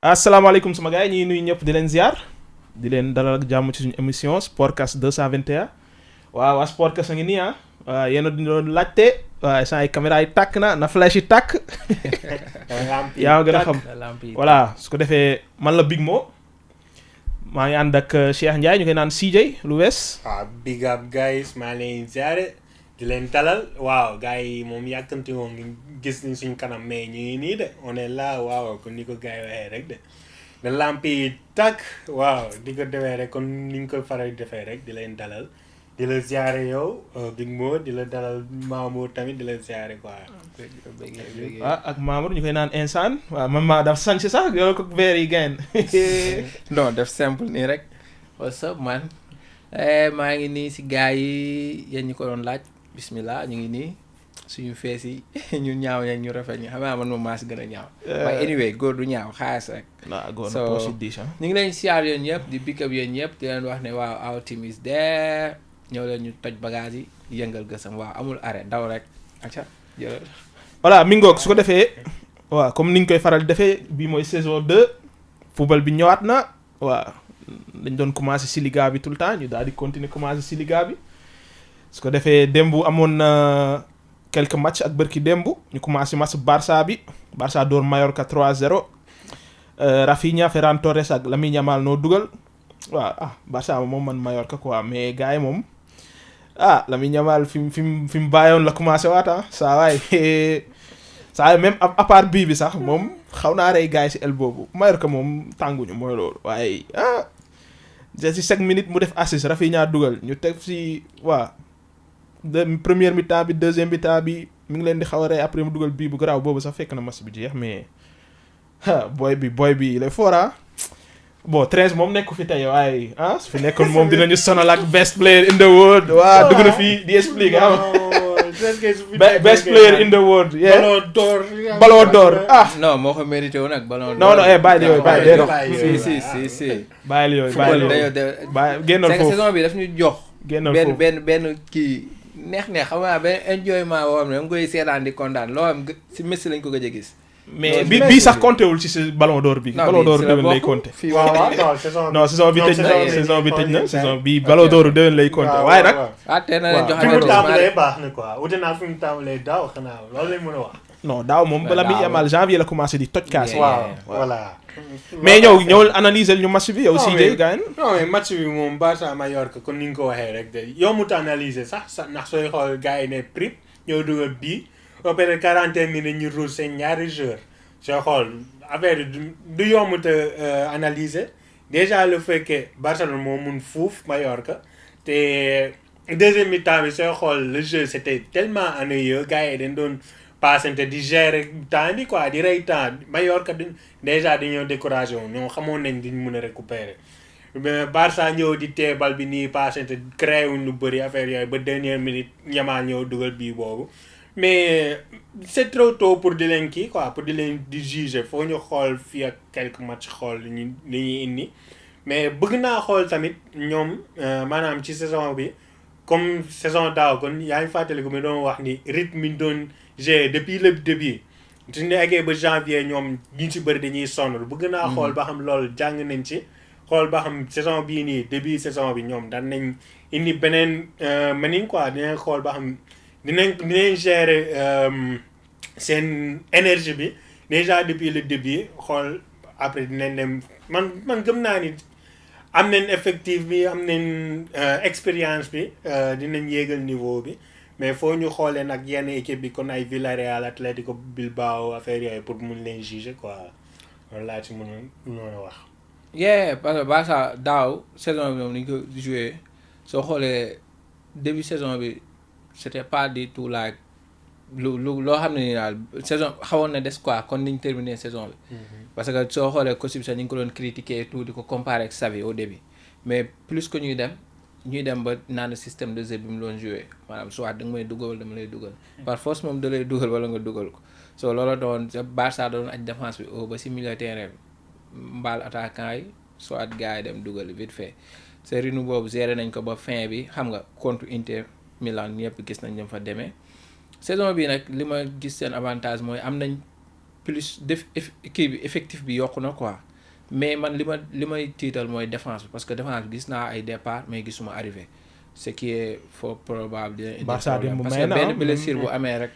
asalaamaaleykum sama gars yi ñuy nuyu ñëpp di leen ziar di leen dalal ak jàmm ci suñu émission Sportcast 221 waa Sportcast a ngi nii waaw yéen a doon laajte waaye saa ay caméra yi tàkk na flash yi tàkk yaa ma gën a xam voilà su ko defee man la Big Mo maa ngi ànd ak Cheikh Ndiaye ñu koy naan CJ lu wees. big up guys maa leen ziare di leen dalal waaw gars yi moom yàkkamti woon ngi gis ni suñ kanam mais ñu ngi nii de on est là waaw kon ni ko gars yi waxee rek de da lamp yi tàkk waaw di ko defee rek kon ni ñu ko faral defee rek di leen dalal di la ziare yow Big Mo di la dalal Mamour tamit di la ziare quoi. ak Mamour ñu koy naan insaan waaw man maa daf sañ si sax yow ko very gain. non def simple nii rek. what's up man maa ngi nii si gars yi yéen ñu ko doon laaj bismillah ñu ngi nii suñu fees yi ñu ñaaw ña ñu rafet ñu xam naa man moom maa si gën a ñaaw. waaye anyway góor du ñaaw xaalis rek. ñu ngi leen siyaar yéen ñëpp di pick up yéen ñëpp di leen wax ne waaw our team is there ñëw leen ñu toj bagage yi yëngal gësam waaw amul arrêt daw rek acca jëlal. voilà mi ngoog su ko defee waaw comme ni ñu koy faral di defee bii mooy saison 2 football bi ñëwaat na waaw dañ doon commencé si Liga bi tout le temps ñu daal di continuer commencé si Liga bi su ko defee démb amoon na quelques matchs ak bërki démb ñu commencé match Barça bi Barça door Mallorca 3-0 Rafinha Ferran Torres ak Lamine Yamal noo dugal waaw Barça moom man Mallorca quoi mais gars yi moom Lamine Yamal fi mu bàyyoon la commencé waata saa waay même à part bii bi sax moom xaw naa rey gars yi si el boobu Mallorca moom tànguñu mooy loolu waaye si 5 minutes mu def assist Rafinha dugal ñu teg si première mi-temps bi deuxième mi-temps bi mi ngi leen di xaw a rey après mu dugal bii bu garaaw boobu sax fekk na match bi jeex mais boy bi il est fort bon 13 moom nekku fi tey waaye su fi nekkoon moom dinañu sonal ak best player in the world waa dugg na fii di expliquer best player in the world Ballon d'Or non moo ko mérité woon nag Ballon d'Or non bàyyi yooyu bàyyi si bàyyi yooyu génnal foofu saison bi daf ñu jox génnal foofu benn kii neex xam nga benn enjoyment boo xam ne nga koy seetaan di kontaan loo xam si Messi lañ ko gëj a gis mais bii sax compté wul ci si Ballon d'Or bi. Ballon d'Or déwén lay compté. non saison bi tëj na saison bi Ballon d'Or déwén lay compté waaye nag. tey na leen jox fi mu tàmbalee baax na quoi wute naa fi mu tàmbalee daaw xanaa loolu lañ mën a wax. non daaw moom bala muy yamal janvier la commencé di toj kaas. waaw voilà. mais ñëwul analyser ñu match bi yow. CJ gars yi non mais match bi moom Barça Mallorca kon ni nga ko waxee rek de yombut analyser sax ndax sooy xool gars yi ne prip ñëw dugal bii. ba pare 40 minutes ñu ruus seen ñaari joueurs soo xool affaire du yomb te analyser déjà le fait que Barcelone moo mun fuuf Mallorca te deuxième mi-temps bi sooy xool le jeu c'était tellement ennuyeux gars yi dañ doon passante di gérer temps bi quoi di rey temps Mallorca déjà dañoo découragé woon ñoom xamoon nañ diñ mën a récupérer mais Barça ñëw di teebal bi nii passante créé wuñ lu bëri affaire yooyu ba dernière minute Yamal ñëw dugal bii boobu. mais c'est trop tôt pour di leen kii quoi pour di leen di juger foo ñu xool fii ak quelques matchs xool li ñuy indi mais bëgg naa xool tamit ñoom maanaam ci saison bi comme saison daaw kon yaa ngi fàttaliku mi doon wax ni rythme bi ñu doon gérer depuis le début suñu eggee ba janvier ñoom ñu ci bëri dañuy sonn bëgg naa xool ba xam loolu jàng nañ ci xool ba xam saison bii nii début saison bi ñoom daan nañ indi beneen maniñ quoi dinañ xool ba xam dinañ gérer seen énergie bi déjà depuis le début xool après dinañ dem man gëm naa ni am nañ effectif bi am nañ expérience bi dinañ yéegal niveau bi mais foo ñu xoolee nag yenn équipe bi kon ay Villarreal Atlético Bilbao affaire yooyu pour mun leen juger quoi loolu laa ci mën a wax. parce que Barça daaw saison bi moom ni ñu ko joué soo xoolee début saison bi. c'était pas du tout like loo xam ne ni daal saison xawoon na des quoi kon niñ terminé saison bi. parce que soo xoolee coach bi sax ñu ngi ko doon critiquer tout di ko comparer ak Xavi au début mais plus que ñuy dem ba naan système de jeu bi mu doon joué maanaam soit da nga may dugal dama lay dugal. par force moom da lay dugal wala nga dugal ko so loolu doon Barça doon aj défense bi ba si milieu terrain bi mbaal attaquant yi soit gars yi dem dugal vite fait série nu boobu géré nañ ko ba fin bi xam nga contre Inter. Milan ñëpp gis nañ ñoom fa demee saison bi nag li ma gis seen avantage mooy am nañ plus kii bi effectif bi yokku na quoi mais man li may tiital mooy défense bi parce que défense bi gis naa ay départ mais gisuma arrivé ce qui est fort probable dina indi Barça problème démb parce may que na benn blessure bu amee rek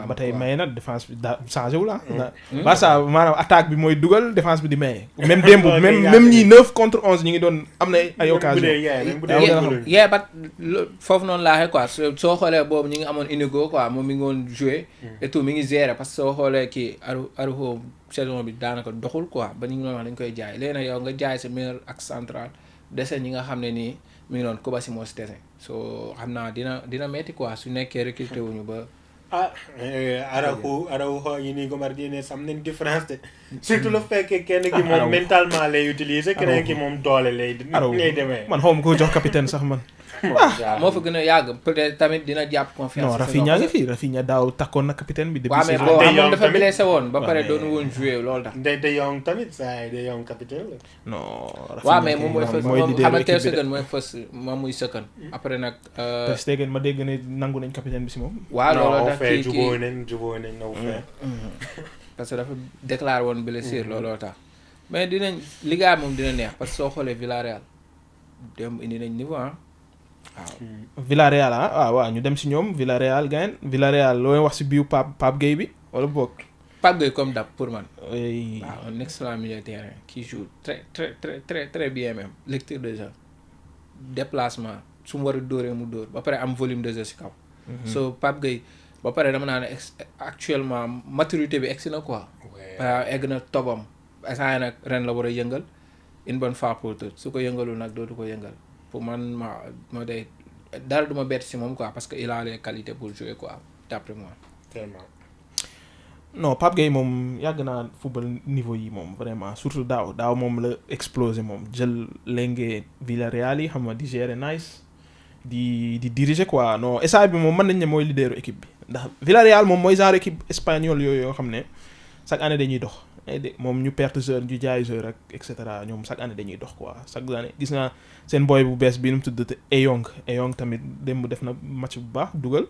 ba tey maye na défense bi daa changé wu la Barça maanaam attaque bi mooy dugal défense bi di maye même démb même ñii 9 contre 11 ñi ngi doon am na ay occasion yee ba foofu noonu laaxee quoi soo xoolee boobu ñi ngi amoon Inigo quoi moom mi ngi woon joué et tout mi ngi géré parce que soo xoolee kii Araujo saison bi daanaka doxul quoi ba ñu ngi doon wax dañ koy jaay léegi nag yow nga jaay sa meilleur axe central dese ñi nga xam ne nii mi ngi doon Kobashi moo si dese soo xam naa dina metti quoi su nekkee recruté wuñu ba Araujo yi nii Martinez am nañ différence de surtout le fait que kenn ki moom mentalement lay utiliser keneen ki moom doole lay demee man xaw ma ko jox capitaine sax man moo fa gën a yàgg peut-être tamit dina jàpp confiance non Rafinha ngi fii Rafinha daaw takkoon na capitaine bi depuis mais boo xam dafa blessé woon ba pare doon woon joué loolu tax De Jong tamit saa De Jong capitaine la non waaw mais moom mooy fës moom xam nga Ter Stegen mooy fës moom muy sëkkan après nag Ter Stegen ma dégg ne nangu nañ capitaine bi si moom waaw loolu tax kii jubóo nañ na fee parce que dafa déclaré woon blessure looloo tax mais dinañ liggéey moom dina neex parce que soo xoolee Villarreal dem indi nañ niveau waaw Villarreal waaw ñu dem si ñoom Villarreal gain Villarreal looy wax si biu Pape Gueye bi wala boog Pape Gueye comme d'hab pour man waaw un excellent milieu de terrain qui joue très bien même lecture de jeu déplacement su mu war a dóoree mu dóor ba pare am volume de jeu si kaw so Pape Gueye ba pare dama naa ne actuellement maturité bi egsi na quoi waaw egg na tobam saa nag ren la war a yëngal une bonne fois pour toutes su ko yëngalul nag dootu ko yëngal pour man ma day dara du ma bett si moom quoi parce que il a les qualités pour jouer quoi d'après moi. tellement. non Pape Gueye moom yàgg naa football niveau yi moom vraiment surtout daaw moom la explosé moom jël lenge Villarreal yi xam nga di gérer nice di diriger quoi non instant bi moom mën nañ ne mooy leaderu équipe bi ndax Villarreal moom mooy genre équipe espagnole yooyu yoo xam ne chaque année dañuy dox moom ñu perte joueur ñu jaay joueur rek et cetera ñoom chaque année dañuy dox quoi chaque année gis naa seen boy bu bees bi nu mu tudd Eyong tamit démb def na match bu baax dugal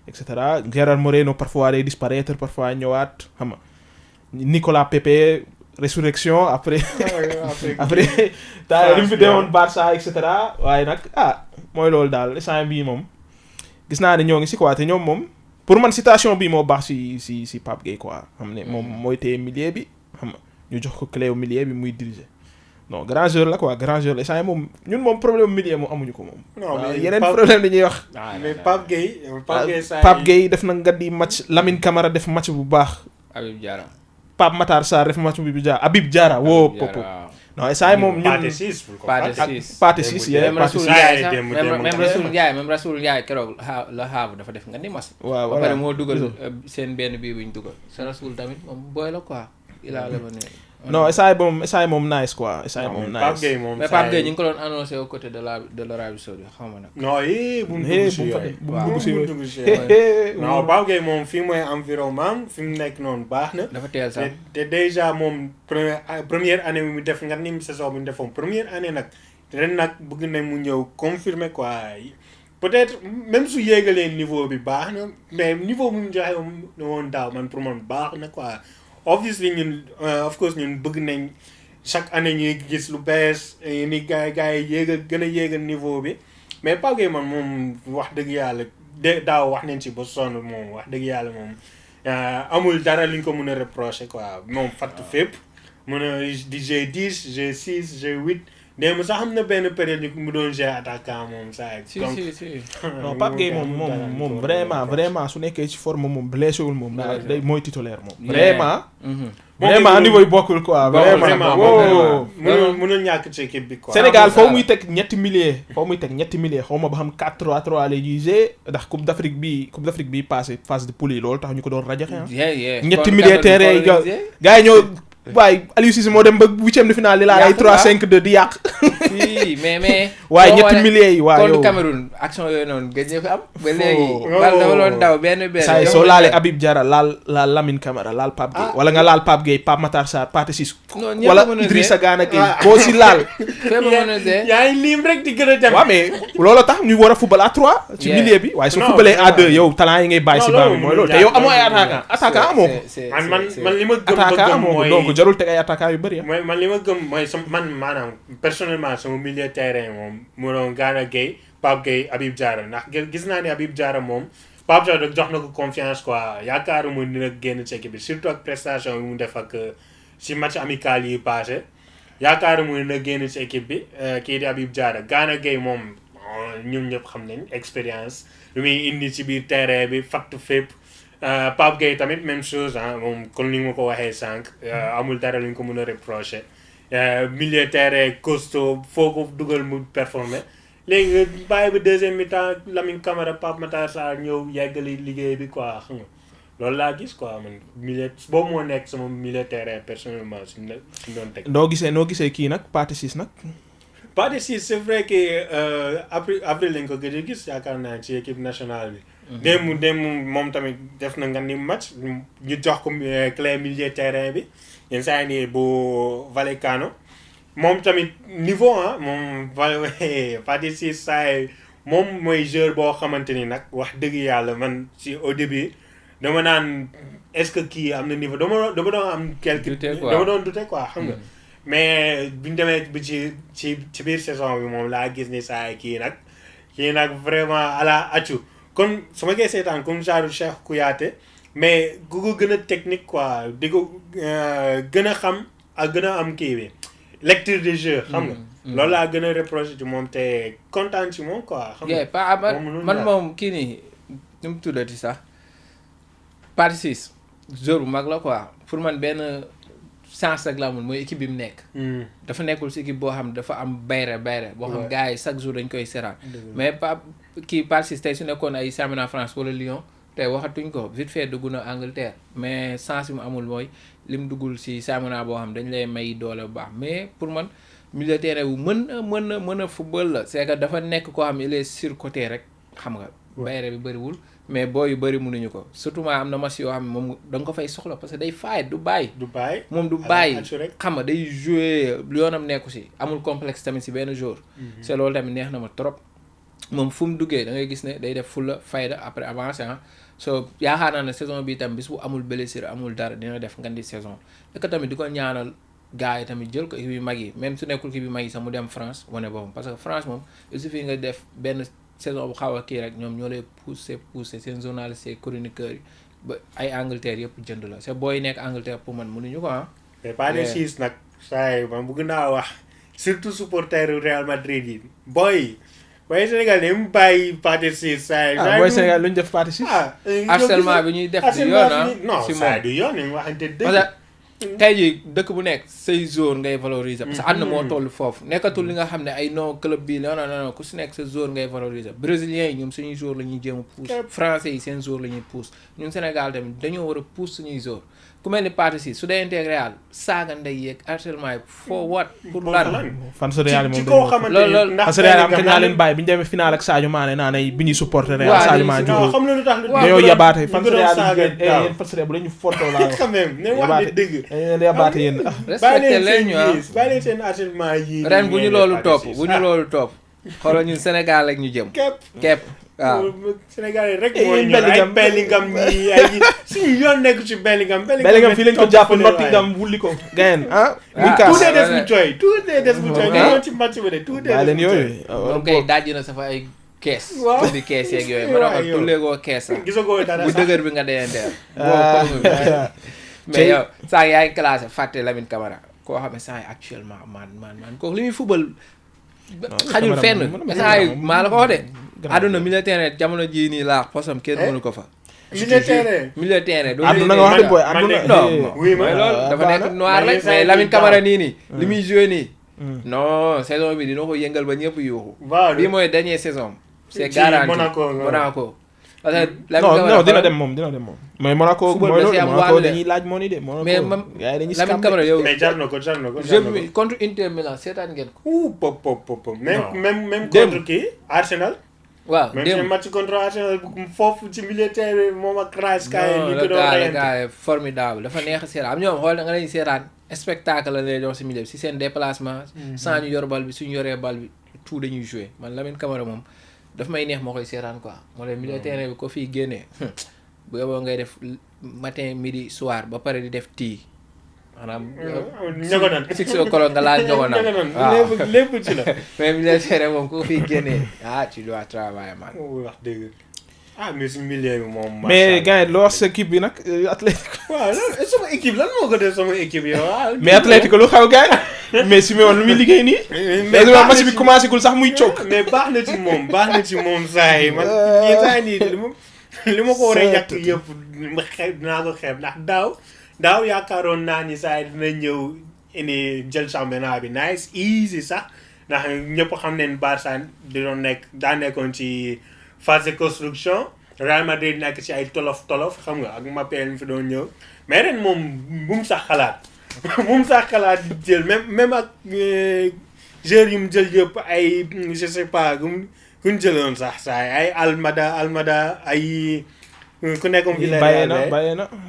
et cetera Gerard Moreno parfois day disparaître parfois ñëwaat xam nga Nicolas Pepe résurrection après taa li mu fi demoon Barça et cetera waaye nag mooy loolu daal instant bii moom gis naa ne ñoo ngi si quoi te ñoom moom pour man situation bii moo baax si Pape Gueye quoi xam ne moom mooy téye milieu bi xam nga ñu jox ko clé au milieu bi muy diriger non grand joueur la quoi grand joueur la instant moom ñun moom problème milieu moom amuñu ko moom. non yeneen problème dañuy wax. mais Pape Gueye Pape Gueye def na nga di match Lamine Camara def match bu baax. Habib Diarra. Pape Matar Sarr def match bu baax Habib Diarra woo popo. non instant moom ñun Pathé Ciss même Rasoul Ndiaye keroog la Havre dafa def nga ni mas. waaw ba pare moo dugal seen benn bii bu ñu dugal. sa Rasoul tamit moom booy la quoi. il a non instant moom nice quoi instant moom nice. mais Pape Gueye ñu ngi ko doon annoncé aux côtés de l'Arabie Saoudite xam nga nag. non bu mu dugg si non Pape Gueye moom fii mooy environnement fi mu nekk noonu baax na. dafa teel sax te déjà moom première année bi mu def nga ni saison bi mu defoon première année nag ren nag bëgg na mu ñëw confirmer quoi peut-être même su yéegalee niveau bi baax na mais niveau bu mu joxe woon daaw man pour man baax na quoi. obviously ñun of course ñun bëgg nañ chaque année ñuy gis lu bees ni gars yi gën a yéegal niveau bi mais Pape Gueye man moom wax dëgg yàlla daaw wax nañ ci ba sonn moom wax dëgg yàlla moom amul dara li ñu ko mën a reprocher quoi moom fatt fépp mën a di G10 G6 G8 démb sax xam na benn période ñu mu doon gérer attaquant moom saa si non Pape Gueye moom vraiment su nekkee ci forme moom blessé wul moom day mooy titulaire moom vraiment niveau yi bokkul quoi vraiment mënul ñàkk ci équipe bi quoi Sénégal foo muy teg ñetti milliers xaw ma ba xam 4-3-3 lay gisee ndax Coupe d'Afrique bi passé phase de poule yi loolu tax ñu ko doon rajaxe ñetti milliers terrain yi gars yi ñoo waaye Aliou Cissé moo dem ba 8e de finale li laa ay 3-5-2 di yàq. si mais. waaye ñetti milliers yi waaw yow contre Cameroun action yooyu noonu gëj na fi am. ba léegi bal dafa doon daw benn. saa yi soo laalee Habib Diarra laal Lamine Camara laal Pape Gueye. wala nga laal Pape Gueye Pape Matar Sarr Pathé Ciss. wala Idrissa Gana Gueye boo si laal. yaa ngi lim rek di gën a dem. waaw mais loolu tax ñu war a football à 3. ci milieu bi waaye su footballee à 2 yow talent yi ngay bàyyi si banc bi mooy loolu te yow amoo ay attaquant amoo ko. man li ma gëm mooy jarul teg ay attaquant yu bëri mooy man li ma gëm mooy man maanaam personnellement sama milieu terrain moom mu doon Gana Gueye Pape Gueye Habib Diarra ndax gis naa ne Habib Diarra moom Pape Diarra jox na ko confiance quoi yaakaaruma dina génn ci équipe bi surtout ak prestation yi mu def ak si match amical yi passé yaakaaruma dina génn ci équipe bi kii di Habib Diarra Gana Gueye moom ñun ñëpp xam nañ expérience lu muy indi ci biir terrain bi fatt fépp Pape Gueye tamit même chose moom comme ni ma ko waxee sànq amul dara lu ñu ko mën a reprocher milieu terrain costaud foo ko dugal mu performer léegi nga bàyyi ba deuxième mi-temps Lamine Camara Pape Matar Sarr ñëw yeggali liggéey bi quoi xam nga loolu laa gis quoi man milieu boobu moo nekk sama milieu terrain personnellement suñu doon teg. noo gisee kii nag Pathé Ciss nag. Pathé Ciss c'est vrai que avril lañ ko gëj a gis yaakaar naa ci équipe nationale bi. démb moom tamit def na nga ni match ñu jox ko clé milieu terrain bi yenn saa yi nii bu Vallecano moom tamit niveau moom Pathé Ciss saa moom mooy joueur boo xamante ni nag wax dëgg yàlla man si au début dama naan est-ce que kii am na niveau dama doon am quelque dama doon douter quoi xam nga mais buñu demee bi ci biir saison bi moom laa gis ni saa kii nag vraiment ala accu kon su ma koy seetaan comme genre Cheikh Kouyaté mais ku ko gën a technique quoi di ko gën a xam ak gën a am kii bi lecture de jeu xam nga loolu laa gën a reproché ci moom te kontaan ci moom quoi xam nga man moom kii nii nu mu tuddati sax Pathé Ciss joueur bu mag la quoi pour man benn chance rek la amul mooy équipe bi mu nekk dafa nekkul si équipe boo xam dafa am bayre boo xam gars yi chaque jour dañ koy seraan mais Pathé Ciss tey su nekkoon ay championnat France wala Lyon tey waxatuñ ko vite fait dugg na Angleterre mais chance bi mu amul mooy lim duggul si championnat boo xam dañ lay may doole bu baax mais pour man milieu terrain bu mën a football la c'est que dafa nekk koo xam il est surcoté rek xam nga bayre bi bëriwul mais booy yu bëri mënuñu ko surtout am na match yoo xam ne moom da nga ko fay soxla parce que day faay du bàyyi moom du bàyyi xam nga day jouer yoonam nekku si amul complexe tamit si benn jour c'est loolu tamit neex na ma trop moom fu mu duggee da ngay gis ne day def fulla fayda après avancé so yaakaar naa ne saison bi tam bis bu amul blessure amul dara dina def ngan di saison et que tamit di ko ñaanal gars yi tamit jël ko équipe yu mag yi même su nekkul équipe yu mag yi sax mu dem France wane boppam parce que France moom il suffit nga def benn saison bu xaw a kii rek ñoom ñoo lay pousser seen journaliste seen chroniqueurs yi ba ay Angleterre yëpp jënd la c'est booy nekk Angleterre pour man mënuñu ko mais Pathé Ciss nag saa yi man bëgg naa wax surtout supporter Real Madrid yi booy Sénégal ne mu bàyyi Pathé Ciss saa yi. booy Sénégal lu ñu def Pathé Ciss. harcèlement bi ñuy def du yoon non saa du yoon ñu waxante dëgg. tey jii dëkk bu nekk say zone ngay valoriser parce que àdduna moo toll foofu nekkatul li nga xam ne ay non club bii non ku si nekk sa zone ngay valoriser brésiliens yi ñoom suñuy joueur la ñuy jéem a pousse français yi seen joueur la ñuy pousse ñun Sénégal tamit dañoo war a pousse suñuy joueur ku mel ni Pathé Ciss su dee intégré Real saaga ndey yeeg harcèlement yi for what pour lan fan sa Real moom ci koo xamante loolu fan sa Real am te naa leen bàyyi bi ñu demee final ak Sadio Mané naa ne bi ñuy supporter Real Sadio Mané xam nga lu tax dañoo yabaate fan sa Real yéen fan sa Real bu la ñu foto laa quand même ne wax ne dëgg dañu yabaate yéen respecté leen ñu bàyyi leen seen harcèlement yi ren bu ñu loolu topp xoolal ñun Sénégal rek ñu jëm képp waaw Sénégal rek moo ñu ay Bellingham ñi ay suñu yoon nekk ci Bellingham fii lañ ko jàpp Nottingham wulli ko gayen muy kaas tout des bu jooy ñoo ci match bi de tout des leen yooyu moom kay dajji na sa fa ay kees di kees yeeg yooyu ma ne ko tulleegoo kees sax gisagoo dara bu dëgër bi nga deyanteer mais yow saa yaa ngi classé fàtte Lamine Camara koo xam ne saa yi actuellement man kooku li muy football xajul fenn saa yi maa la ko wax de àdduna milieu terrain jamono jii nii laa posam kenn mënu ko fa milieu terrain doo àdduna nga wax de booy àdduna mooy loolu dafa nekk noir rek mais Lamine Camara nii li muy joué nii non saison bi dina ko yëngal ba ñëpp yuuxu bii mooy dernière saison c'est garanti Monaco parce que non dina dem moom mais Monaco dañuy laaj moo ni de mais Lamine Camara yow mais jar na ko jeu bi contre Inter Milan seetaan ngeen ko pop même contre kii Arsenal waaw même match contre Arsenal foofu ci milieu terrain moom ak Kvaratskhelia ñu ko doon reyante formidable dafa neex a seetaan am ñoom xool nga lañuy seetaan spectacle la lay jox si milieu bi si seen déplacement sans ñu yor bal bi suñu yoree bal bi tout dañuy jouer man Lamine Camara moom daf may neex moo koy seetaan quoi moo leen milieu terrain bi ko fii génnee bu yoboo ngay def matin midi soir ba pare di def tii maanaam. ñogonan six o'clock nga laal ñogonan. waaw lépp ci la. mais bi leen seere moom ku fi génnee tu dois travailler man. wax dëgg mais suñu milieu bi moom. mais gars yi loo wax sa équipe bi nag Atlético. waaw lan sama équipe lan moo ko def sama équipe yow waaw. mais Atlético lu xaw gars yi mais Simeone lu muy liggéey nii. mais match bi commencé gul sax muy coow. mais baax na ci moom saa yi man yéen saa yi nii li ma ko war a yàq yëpp ma xeeb dinaa ko xeeb ndax daaw yaakaaroon naa ni saa yi dina ñëw indi jël championnat bi nice easy sax ndax ñëpp xam nañ Barça di doon daa nekkoon ci phase de construction Real Madrid nekk ci ay tolof xam nga ak Mbappé mi fi doon ñëw mais ren moom bu mu sax xalaat jël même ak joueurs yu mu jël yëpp ay je sais pas kuñ jëloon sax saa ay Almada ay ku nekkoon Villarreal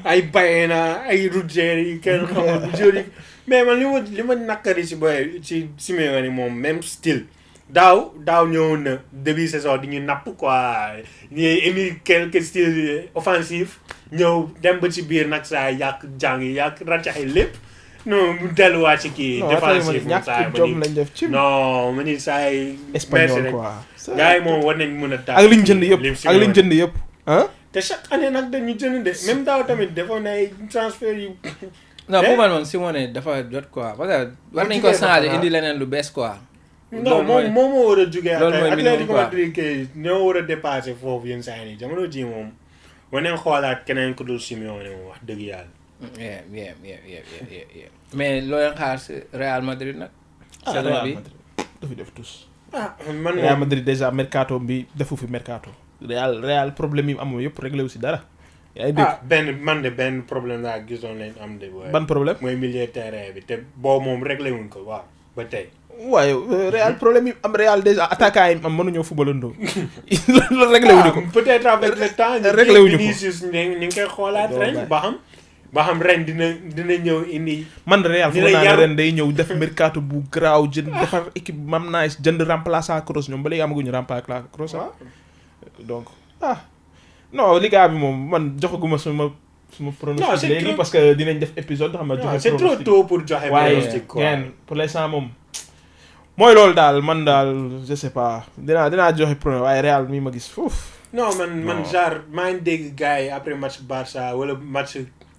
ay Baena ay Rudiger yi kenn xamul joueurs yi mais man li ma nakkari ci Simeone moom même style daaw ñëwoon na début saison di ñu napp quoi ñu émis quelques styles offensifs ñëw dem ba ci biir nag saa yàq ràccaxi lépp non mu delluwaat ci kii défensif non ma ni saa yi espagnol quoi gars yi moom war nañ mën a daal ak liñ jënd yëpp ah te chaque année nag dañu jënd de même daaw tamit defoon na ay transfert yu non pour man moom Simeone dafa jot quoi parce que war nañ ko changer indi leneen lu bees quoi non moom moo war a jugee loolu mooy Atlético Madrid kay ñoo war a dépassé foofu yenn saa yi jamono ji moom war nañ xoolaat keneen ku dul Simeone moom wax dëgg yàlla mais loo leen xaar si Real Madrid nag saison bi dafa def tous man Real Madrid déjà mercato bi defu fi mercato Real problème yi amul yëpp réglé wu si dara yaa ngi dégg benn problème laa gisoon nañ am de ban problème mooy milieu terrain bi te boobu moom réglé wuñ ko waaw ba tey waaye Real problème yi am Real déjà attaquant yi am mënuñoo footballandoo loolu réglé wuñu ko peut-être avec le temps réglé wuñu ko Vinicius ñu ngi koy xoolaat ren ba xam ren dina ñëw indi man Real foog naa ne ren day ñëw def mercato bu garaaw defar équipe mam naa jënd remplaçant Kroos ñoom ba léegi amaguñu remplaçant Kroos donc non Liga bi moom man joxaguma suma pronostic léegi parce que dinañ def épisode xam nga joxe c'est trop tôt pour joxe pronostic quoi waaye pour l'instant moom mooy loolu daal man daal je sais pas dinaa joxe pronostic waaye Real mi ma gis foofu non man genre maa ngi dégg gars yi après match Barça wala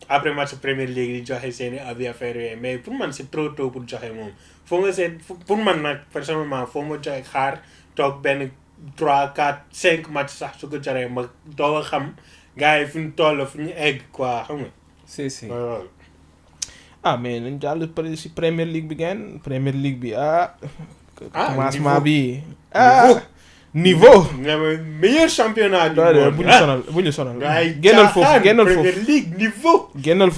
après match Premier League di joxe seeni avis affaire yooyu mais pour man c'est trop tôt pour joxe moom foo nga seet pour man nag personnellement foo ma joxe xaar toog benn 3 4 5 match sax su ko jaree ma doog a xam gars yi fu ñu toll fu ñu egg quoi xam nga. si. mais nañ jàll si Premier League bi ngeen Premier League bi commencement bi niveau. meilleur championnat du monde. bu ñu sonal génnal foofu Premier League niveau. génnal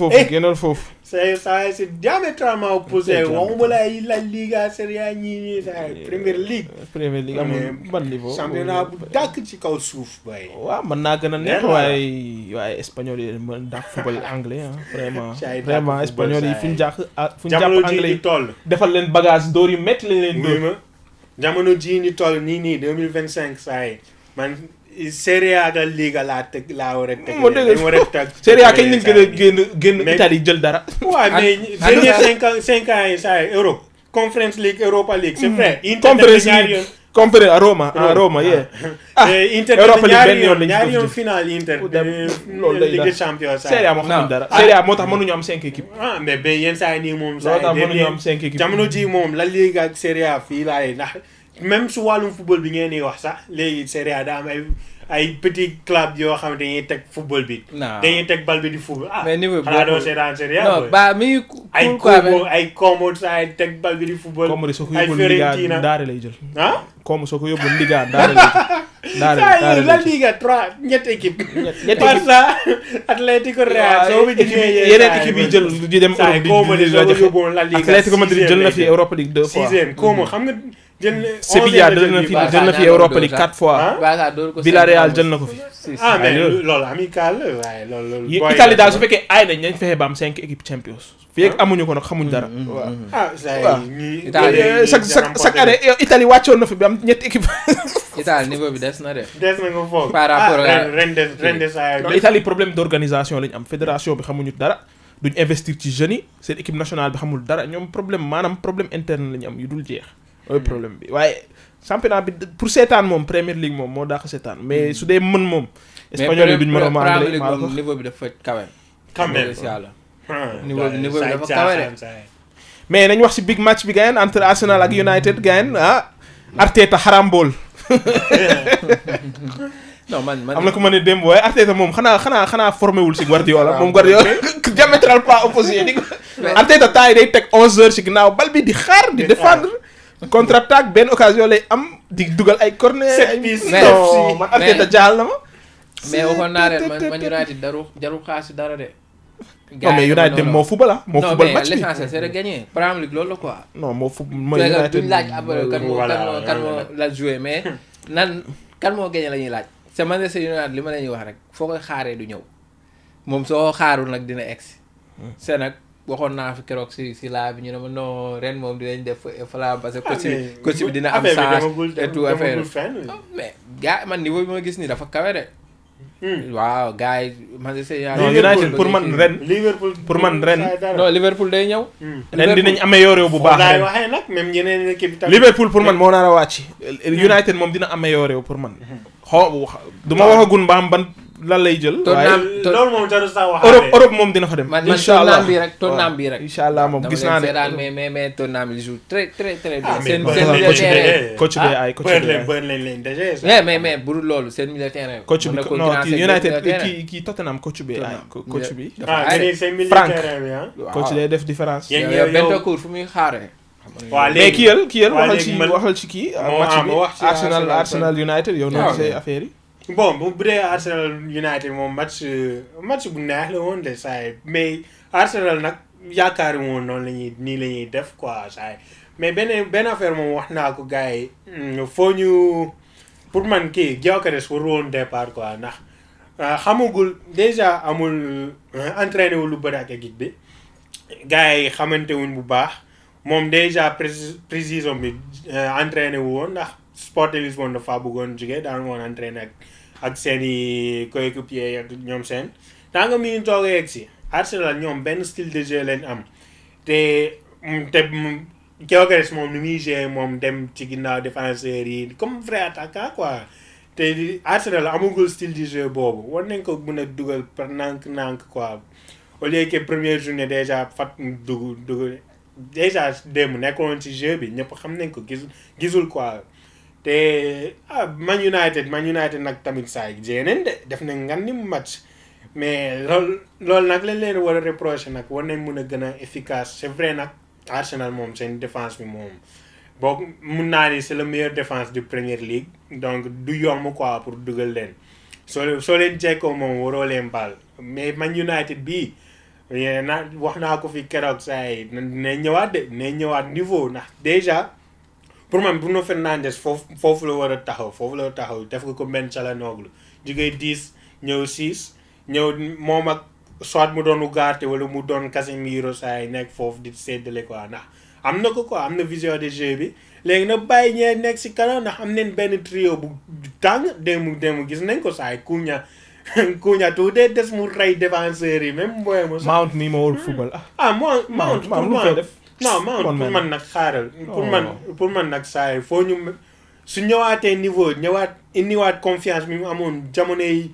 foofu. c'est diamétralement opposé waxuma la ay La Liga Serie A ñii Premier League. Premier League amul ban niveau. championnat bu dàkk ci kaw suuf bay. waaw mën naa gën a neex waaye espagnol yi mën dàq football anglais vraiment espagnol yi fu ñu jàpp anglais yi defal leen bagage door yu métti lañ leen dóor. jamono jii ni toll nii 2025 saa yi man Serie A ak Liga laa war a teg. moo dëgg Serie A kañ lañ gën a génn Italie jël dara. waaw mais dernier 5 ans yi saa yi Europe. Conference League Europa League c'est vrai. Conference League Conference à Roma Inter ñaari yoon final Inter. loolu lay Ligue des Champions saa Serie A moo xamuñ dara. Serie A moo tax mënuñu am 5 équipes. mais yenn saa yi nii moom. saa yi mënuñu am 5 équipes jamono ji moom La Liga ak Serie A fii laa ndax même su wàllum football bi ngeen di wax sax léegi Serie A daa am ay petit club yoo xam ne dañuy teg football bi. dañuy teg bal bi di football. mais niveau boobu xanaa doo seetaan Serie A. non ba mi ay Como saa yi teg bal bi di football. Como soo ko yóbbu Liga daare lay jël. Como soo ko yóbbu Liga daare lay jël. daare La Liga 3 ñetti équipe. Barça Atlético Real. soo ko jëlee yeneen équipe yi jël di dem Europe di la joxe Atlético Madrid jël na fi Europa League 2 fois. 6e Como xam nga. Sevilla jël na fi Europa League 4 fois. Villarreal jël na ko fi. mais loolu amical la waaye loolu. Italie daal su fekkee ay nañ fexe ba am 5 équipes Champions. fii ak amuñu ko nag xamuñ dara. chaque année Italie wàccoon na fi bi am ñetti équipe. Italie niveau bi des na de. des na nga foog par rapport ren de saa Italie problème d'organisation lañ am fédération bi xamuñu dara. duñ investir ci jeunes yi seen équipe nationale bi xamul dara ñoom maanaam problème interne la ñu am yu dul jeex. mooy problème bi waaye championnat bi pour seetaan moom Premier League moom moo dàq seetaan mais su dee mën moom. espagnol yi duñ mën a maandale maa moom niveau bi dafa kawe. quand même yàlla. niveau bi dafa kawe de. mais nañ wax si big match bi gayen entre Arsenal ak United gayen Arteta xarambool. non man am na ku ma ne démb waaye Arteta moom xanaa formé wul si Guardiola moom Guardiola diamétral pas opposé di Arteta temps yi day teg 11 heures si ginnaaw bal bi di xaar di défendre contre-attaque benn occasion lay am di dugal ay corner ay non man Arteta jaal na ma mais waxoon naa leen man United jarul xaasi dara de non mais United dem moo football moo football match bi non mais l'essentiel c'est de gagner Premier League loolu la quoi non moo United duñ laaj après kan moo la jouer mais kan moo gagner la ñuy laaj c'est Manchester United li ma la ñuy wax rek foo koy xaaree du ñëw moom soo xaarul nag dina egsi c'est nag waxoon naa fi keroog si laa bi ñu ne ma non ren moom dinañ def fala parce que coach bi dina am chance et tout affaire mais gars man niveau bi ma gis nii dafa kawe de waaw gars yi Manchester United pour man ren pour man ren non Liverpool day ñëw ren dinañ amélioré bu baax ren waxee nag même yeneen équipe tamit Liverpool pour man moo nar a wàcc United moom dina amélioré pour man du ma waxagul mbaam ban lan lay jël. loolu moom jarul sax wax Europe moom dina fa dem. incha allah man Tottenham bii rek. incha allah moom gis naa ne mais Tottenham il joue très très très bien. seen coach bi ay coach bi ay mais bu dul loolu seen milieu terrain. coach bi non United kii Tottenham coach bi ay coach bi. Frank coach day def différence. Bentancur fu muy xaaree. waaw léegi kii waxal ci kii. match bi Arsenal United yow noonu say affaire yi. bon bu dee Arsenal United moom match bu neex la woon de saa yi mais Arsenal nag yaakaari woon noonu nii la ñuy def quoi saa yi mais benn affaire moom wax naa ko gars yi foo ñu pour man kii Gyökeres waru woon départ quoi ndax xamagul déjà amul entraîné wu lu bëri ak équipe bi gars yi xamante wuñ bu baax moom déjà précision bi entraîné wu woon ndax Sporting Lisbonne dafa bëggoon jóge daan woon entraîné ak seeni coéquipiers ak ñoom seen daa nga mi ngi toogee yegg si Arsenal ñoom benn style de jeu leen am te Gyökeres moom ni muy jouer moom dem ci ginnaaw défenseurs yi comme vrai attaquant quoi te Arsenal amagul style de jeu boobu war nañ ko mën a dugal par nànk quoi au lieu que première journée déjà fat dugg déjà démb nekkoon ci jeu bi ñëpp xam nañ ko gisul quoi te Man United nag tamit saa yi jéeneen de def nañ ngan ni mu match mais loolu nag lañ leen war a reprocher nag war nañ mën a gën a efficace c'est vrai nag Arsenal moom seen défense bi moom boo mun naa ni c'est la meilleure défense de Premier League donc du yomb quoi pour dugal leen soo leen jekkoo moom waroo leen baal mais Man United bii wax naa ko fi keroog saa yi ne ñëwaat niveau ndax déjà pour man Bruno Fernandes foofu la war a taxaw def ko Ben Çalhanoğlu jógee 10 ñëw 6 ñëw moom ak soit mu doon Ugarte wala mu doon Casemiro saa yi nekk foofu di séddale quoi ndax am na ko quoi am na vision de jeu bi léegi na bàyyi ñee nekk si kanam ndax am nañ benn trio bu tàng démb gis nañ ko saa yi Cunha tuuti des mu rey défenseurs yi même booy mo Mount mi ma war football Mount lu fay def non Mount pour man nag xaaral pour man nag saa yi foo ñu su ñëwaatee niveau indiwaat confiance bi mu amoon jamono yi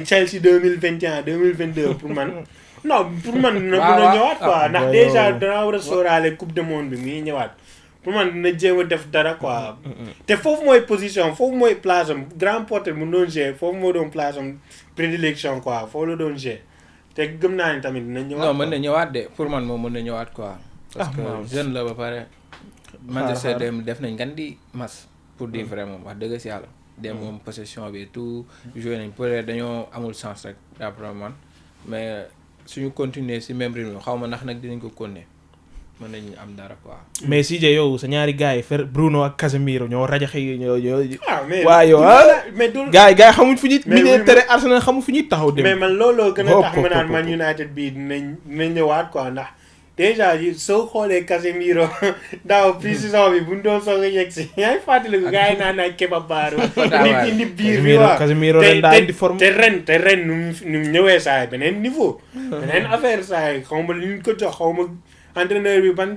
Chelsea 2021 2022 pour man na mën a ñëwaat quoi ndax déjà dana war a sóoraale coupe du monde bi muy ñëwaat pour man dina jéem a def dara quoi te foofu mooy position foofu mooy place am grand porteur mu doon jouer foofu moo doon place am prédilection quoi foofu la doon jouer te gëm naa ni tamit dina ñëwaat. non mën na ñëwaat de pour man moom mën na ñëwaat quoi. parce que jeune la ba pare. Manchester dem def nañ ngan di mas pour dire vrai moom wax dëgg si yàlla. dem moom possession bi tout joué nañ peut-être dañoo amul chance rek d'après man mais suñu continuer si même rythme xaw ma ndax nag dinañ ko continuer mën nañu am dara quoi. mais CJ yow sa ñaari gars yi Bruno ak Casemiro ñoo rajaxe ñoo. mais waa yow mais du gars yi xamuñ fu ñuy. mais milieu terrain Arsenal xamuñ fu ñuy taxaw dem. mais man looloo gën a tax ma naan Man United bii dinañ ñëwaat quoi ndax déjà soo xoolee Casemiro daaw pré-saison bi bu ñu doon soog a yegg si yaa ngi fàttaliku gars yi naan ay kebab baaru nit indi biir bi waaw Casemiro ren daa indi forme te ren nu mu ñëwee saa yi beneen niveau beneen affaire saa yi xaw ma li ñu ko jox xaw ma entraîneur bi ban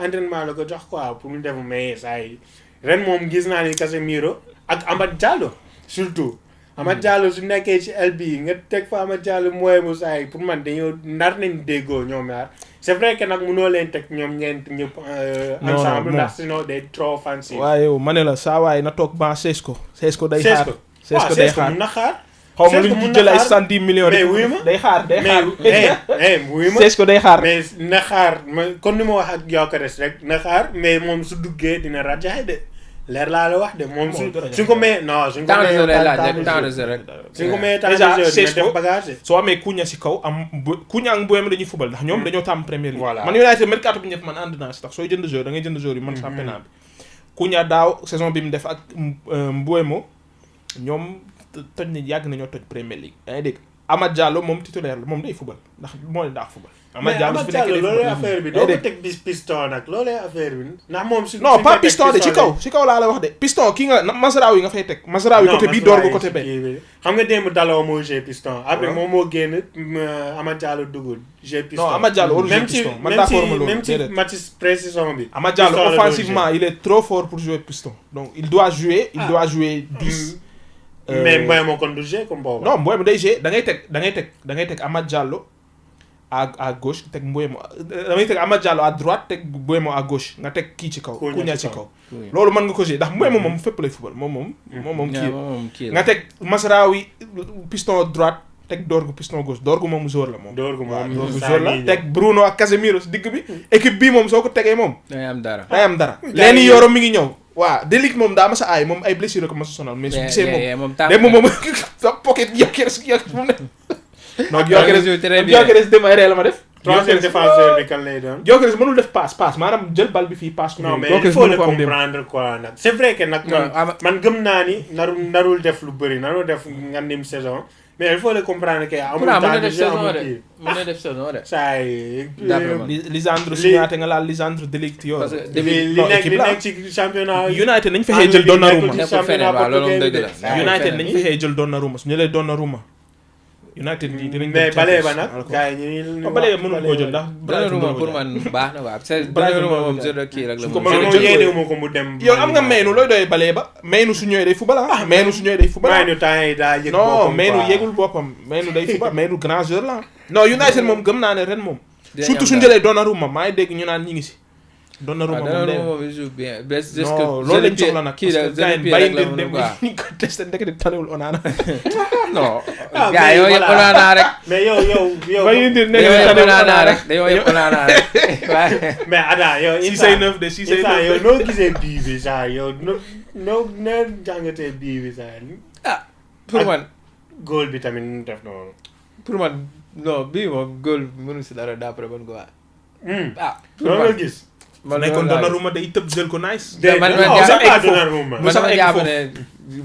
entraînement la ko jox quoi pour mu def mais saa yi ren moom gis naa ni Casemiro ak Amad Diallo surtout Amad Diallo su nekkee ci LB nga teg fa Amad Diallo mooy mu saa yi pour man dañoo nar nañ déggoo ñoom ñaar c'est vrai que nag mënoo leen teg ñoom ñeent ñëpp ensemble ndax sinon day trop fancy. waaye yow ma ne la saa waay na toog ban Sesco day xaar Sesco day xaar mun na xaar. xaw ma lu ñu jël ay 70 millions mais wuyu ma day xaar wuyu ma Sesco day xaar mais na xaar kon ni ma wax ak Gyökeres rek na xaar mais moom su duggee dina rajaxe de leer laa la wax de moom suñ ko mee non suñ ko mee temps de jeu rek suñ ko mee temps de jeu dina def bagage soo amee Cunha si kaw am Cunha ak Mbeumo dañuy fubal ndax ñoom dañoo tàmm Premier League voilà man United mercato bi ñu def man ànd naa si tax sooy jënd joueur da ngay jënd joueur yi man championnat bi Cunha daaw saison bi mu def ak Mbeumo ñoom toj nañ yàgg nañoo toj Premier League yaa ngi dégg Amad Diallo moom titulaire la moom day fubal ndax moo leen daax fubal Amad Diallo loolu affaire bi doo ko teg bis piston nag loolu affaire bi ndax moom su non pas piston de ci kaw laa la wax de piston kii nga Mazraoui nga fay teg Mazraoui côté bii door ko côté bee xam nga démb Dalot moo joué piston après moom moo génn Amad Diallo dugul joué piston non Amad Diallo warul joué piston man d'accord ma loolu même ci match pré-saison bi Amad Diallo offensivement il est trop fort pour jouer piston donc il doit jouer 10 mais Mbeumo kon du joué comme boobu non Mbeumo day joué da ngay teg Amad Diallo à gauche teg Mbeumo damay teg Amad Diallo à droite teg Mbeumo à gauche nga teg kii ci kaw Cunha ci kaw loolu mën nga ko jouer ndax Mbeumo moom fépp lay football moom kii nga teg Mazraoui piston droite teg Dorgu piston gauche Dorgu moom joueur la moom Dorgu joueur la teg Bruno ak Casemiro si digg bi équipe bii moom soo ko tegee moom day am dara leeni Yoro mi ngi ñëw waaw Delict moom daa ma sa aay moom ay blessure ko ma sa sonal mais su gisee moom sa pocket Gyökeres moom ne non Gyökeres dem ay réel ma def troisième défenseur bi kan lay doon Gyökeres mënul def passe maanaam jël bal bi fii passe ko non mais il faut le comprendre quoi nag c'est vrai que nag man gëm naa ni narul def lu bëri narul def ngandim saison mais il faut le comprendre que amul temps de jeu amul kii mën na def saison de saa yi Lisandro signaté nga laal Lisandro Delict yow li nekk ci championnat United nañ fexee jël Donnarumma United nañ yi fexee jël Donnarumma su ñu lee Donnarumma United yi dinañ mais balee ba nag gars yi ñu balee ba mënul koo jël ndax Donnarumma pour man baax na waaw Donnarumma moom jël kii rek la moom yéenewuma ko mu dem yow am nga Mainu looy doyee balee ba Mainu su ñëwee day fubal Mainu su ñëwee day fubal Mainu temps yi daa yëg boppam non Mainu yëgul boppam Mainu day fubal Mainu grand joueur la non United moom gëm naa ne ren moom surtout suñu jëlee Donnarumma maa ngi dégg ñu naan ñi ngi si Donnarumma moom il joue bien non loolu lañ soxla nag kii parce que gars yi bàyyi leen dem ñu ko testé ndekete tanewul Onana non gars yow yëpp Onana rek mais yow bàyyi leen dañoo yëpp Onana rek dañoo yëpp Onana rek mais Ada yow 6-9 de 6-9 yow noo gisee bii bi saa yow noo jàngatee bii bi saa pour man góol bi tamit nu def noonu pour man non bii moom góol mënu si dara d'après man quoi loolu nga gis man nekkoon Donnarumma day tëb jël ko nice. man jàpp ne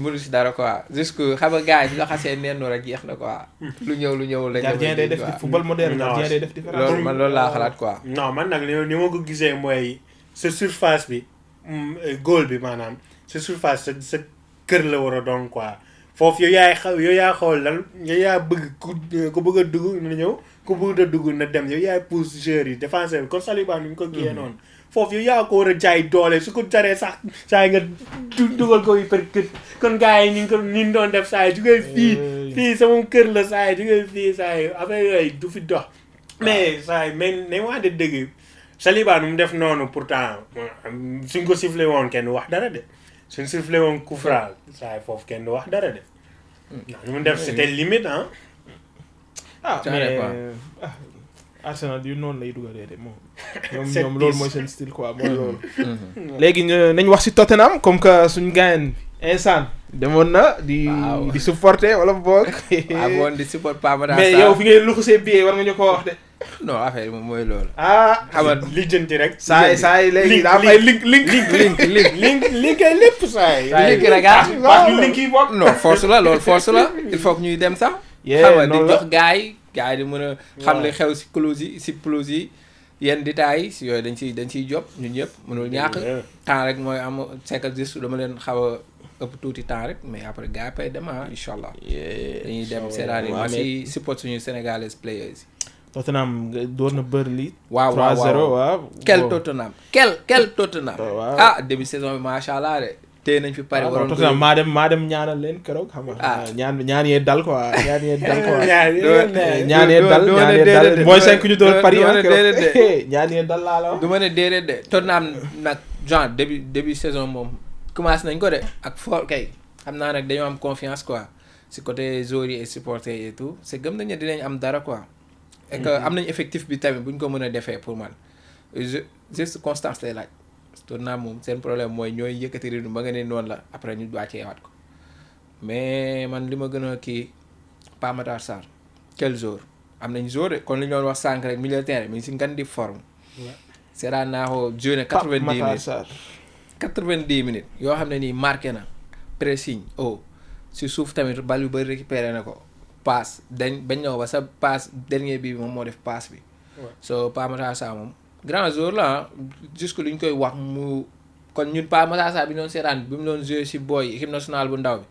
mënu si dara quoi jusque xam nga gars yi la xasee nennu rek jeex na quoi. lu ñëw la gardien day def football moderne gardien day def différence. loolu man loolu laa xalaat quoi. non man nag ni ma ko gisee mooy sa surface bi goal bi maanaam sa surface sa kër la war a doon quoi foofu yow yaa xool lan yow yaa bëgg ku bëgg a dugg na ñëw ku bëgg a dugg na dem yow yaay pousse joueurs yi défenseur bi comme Saliba ni ñu ko giyee noonu. foofu yow yaa ko war a jaay doole su ko jaree sax saa yi nga dugal ko percute kon gars yi ni ñu doon def saa yi jugee fii sama kër la saa yi jugee fii saa yi affaire yooyu du fi dox mais saa yi mais nañ wax de dëgg Saliba nu mu def noonu pourtant suñ ko sifflé woon kenn wax dara de suñ sifflé woon coup franc saa yi foofu kenn wax dara de ndax nu mu def c'était limite mais Arsenal yu noonu lay dugalee de moom ñoom loolu mooy seen style quoi mooy loolu léegi nañ wax ci Tottenham comme que suñ gaayen instant demoon na di supporter wala boog waaw di support Pamada mais yow fi ngay luxusee billet war nga ñu ko wax de non affaire moom mooy loolu xam nga lijjanti rek saa yi léegi daa am ay link ay lépp saa yi link rek link yi bokk non force la loolu force la il faut que ñuy dem sax xam nga di jox gars yi di mën a xam li xew si pelouse yi yenn détails yi si yooyu dañ ciy job ñun ñëpp mënul ñàkk temps rek mooy am c'est que juste dama leen xaw a ëpp tuuti temps rek mais après gars yi pay dem incha allah dañuy dem c'est-à-dire ma si support suñu sénégalais players yi. Tottenham door na Burnley. waaw 3-0 waaw. quel Tottenham quel Tottenham. ah début saison bi macha allah de. tey nañ fi pare waroon Tottenham maa dem ñaanal leen keroog xam nga. ñaan yee dal quoi ñaan yee dal quoi. ñaan yee dal mooy 5 ñu doon Paris ñaan yee dal laa la wax. du ma ne déedéet de Tottenham nag genre début saison moom commencé nañ ko de ak fort kay xam naa nag dañoo am confiance quoi si côté joueurs yi et supporters et tout c'est gëm nañ ne dinañ am dara quoi. et que am nañ effectif bi tamit bu ñu ko mën a defee pour man juste constance lay laaj. Tottenham moom seen problème mooy ñooy yëkkati rythme ba nga ne noonu la après ñu wàccee waat ko mais man li ma gën a kii Pape Matar Sarr quel jour am nañ jour de kon li ñu doon wax sànq rek milieu terrain mi ngi si ngan di forme. seetaan naa ko jeune 90 minutes yoo xam ne nii marqué na pressing si suuf tamit bal yu bëri récupéré na ko passe bañ ñëw ba sa passe dernier bi moom moo def passe bi. so Pape Matar Sarr moom. grand jour la jusque lu ñu koy wax mu kon ñun Pape Matar Sarr bi ñu doon seetaan bi mu doon joué si boy équipe nationale bu ndaw bi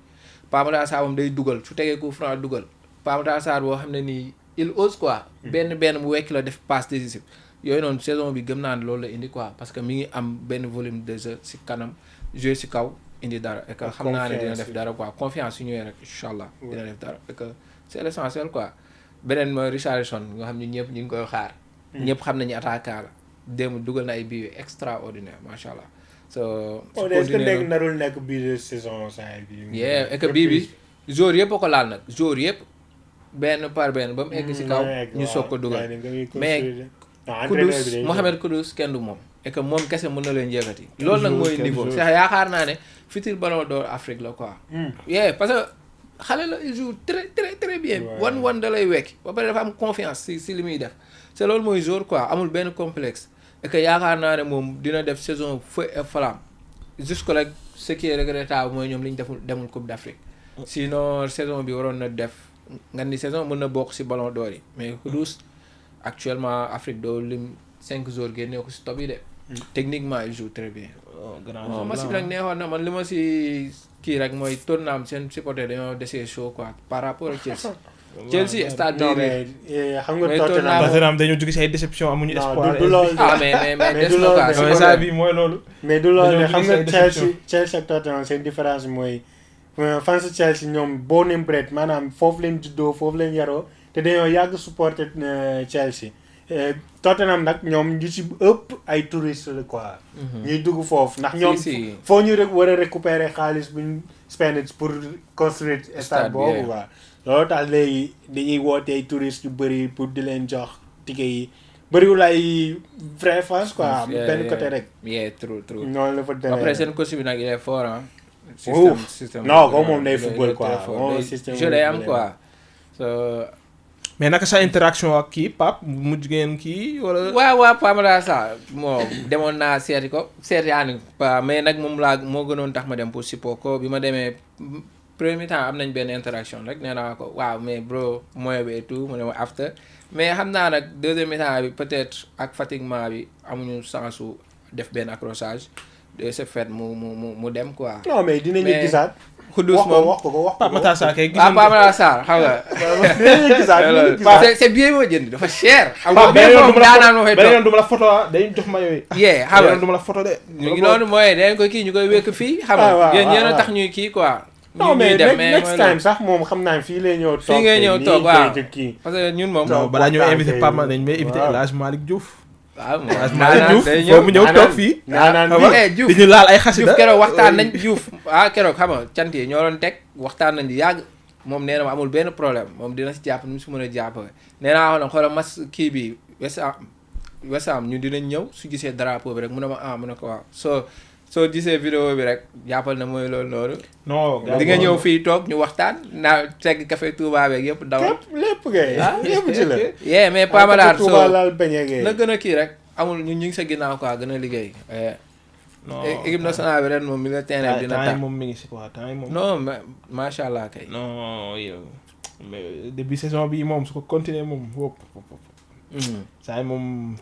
Pape Matar Sarr moom day dugal su tegee coup franc dugal Pape Matar Sarr boo xam ne nii il ose quoi. benn mu wekk la def passe décisive yooyu noonu saison bi gëm naa ne loolu la indi quoi parce que mi ngi am benn volume de jeu si kanam joué si kaw indi dara et que xam naa ne dina def dara quoi confiance su ñëwee rek incha allah dina def dara et que c'est l'essentiel quoi beneen mooy Richarlison nga xam ne ñëpp ñu ngi koy xaar. ñëpp xam nañu attaquant la démb dugal na ay bii extraordinaire macha allah. est-ce que narul nekk bii de saison saa bi. et que bii bi jour yëpp a ko laal nag jour yëpp benn par benn ba mu egg si kaw ñu soog ko dugal mais Kudus Mohamed Kudus kenn du moom et que moom kese mën na leen yëkkati. loolu nag mooy niveau c'est yaakaar naa ne futur ballon d'or Afrique la quoi. parce que xale la il joue très très très bien. wan da lay wekk ba pare dafa am confiance si li muy def. c'est loolu mooy jour quoi amul benn complexe et que yaakaar naa ne moom dina def saison feu et flamme jusque là ce qui est regrettable mooy ñoom li ñu demul Coupe d'Afrique sinon saison bi waroon na def nga ni saison mën na bokk ci Ballon d'Or yi mais Kudus actuellement Afrique doo lim 5 jours génnee ko ci top yi de techniquement il joue très bien. match bi nag neexoon na man li ma ci kii rek mooy Tottenham seen supporter dañoo desee chaud quoi par rapport ak Chelsea stade non mais xam nga Tottenham dañoo jóge ci ay déception amuñu espoir. du loolu mais des na quoi saa bi mooy loolu. mais du loolu xam nga Chelsea ak Tottenham seen différence mooy fans Chelsea ñoom born and bred maanaam foofu leen juddoo foofu leen yaroo te dañoo yàgg supporter Chelsea. Tottenham nag ñoom ñu ci ëpp ay touristes la quoi. ñuy dugg foofu ndax ñoom. foo ñu rek war a récupérer xaalis bu ñu spend pour construire stade boobu quoi. loolu tax léegi dañuy woote ay touristes yu bëri pour di leen jox ticket yi bëriwul ay vrai fans quoi benn côté rek. true. noonu la fa demee après seen coach bi nag il est fort système non ko moom day football quoi moom système jeu day am quoi. mais naka sa interaction ak kii Pape mujj ngeen kii wala. waaw Pape Matar Sarr moo demoon naa seeti ko seetiwaani mais nag moom moo gënoon tax ma dem pour support ko bi ma demee. premier temps am nañ benn interaction rek nee naa ko waaw mais bro moyen bi et tout mu ne ma after mais xam naa nag deuxième temps bi peut-être ak fatiguement bi amuñu sens su def benn accrochage de ce fait mu dem quoi. non mais dinañu gisaat. Kudus moom wax ko Pape Matar Sarr kay gisoon Pape Matar Sarr xam nga. dinañu gisaat c'est bien moo jënd dafa cher. xam nga benn yoon du ma la photo dañuy jox ma yooyu. xam nga du ma la photo de. ñu ngi noonu mooy dañ ko kii ñu koy wékk fii. xam nga yéen ñeen a tax ñuy kii quoi. non mais next time sax moom xam naa fii lay ñëw toog. fii ngay ñëw toog waaw parce que ñun moom. non balaa ñëw invité Pape ma dañ may invité El Hadj Malick Diouf. waaw El Hadj Malick Diouf foofu mu ñëw toog fii. Diouf dañu laal ay xasida Diouf keroog waxtaan nañ Diouf keroog xam nga cant yi ñoo doon teg waxtaan nañ di yàgg moom nee na ma amul benn problème moom dina si jàpp ni mu si mën a jàppale nee naa wax na xoolal mas kii bi West Ham ñu dinañ ñëw su gisee drapeau bi rek mu ne ma mu ne ko waaw soo gisee vidéo bi rek jàppal na mooy loolu noonu. non di nga ñëw fii toog ñu waxtaan naa segg café Touba beeg yëpp dawal. lépp kay lépp ci la. mais Pape Matar Touba laal bañee kay na gën a kii rek amul ñu ngi sa ginnaaw quoi gën a liggéey. non équipe nationale bi ren moom mi la terrain dina tax moom mi ngi si quoi temps yi moom. non macha allah kay. non yow mais début saison bi moom su ko continuer moom wóop. saa yi moom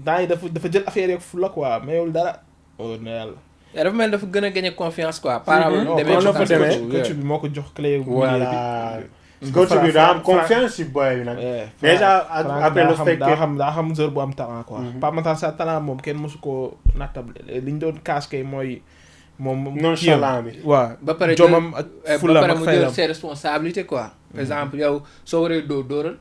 temps yi dafa jël affaire yeeg fu la quoi mayul dara. oh na yàlla. dafa mel dafa gën a gagner confiance quoi. par rapport coach bi moo ko jox clé. voilà coach bi daa am confiance si boy bi nag. déjà après le fait que daa xam joueur bu am talent quoi. Pape Matar Sarr talent moom kenn mosu koo nattable li ñu doon casse kay mooy. moom nonchalant bi. waaw ba pare jomam ak fulam ak mu jël ses responsabilités quoi. par exemple yow soo waree dóoral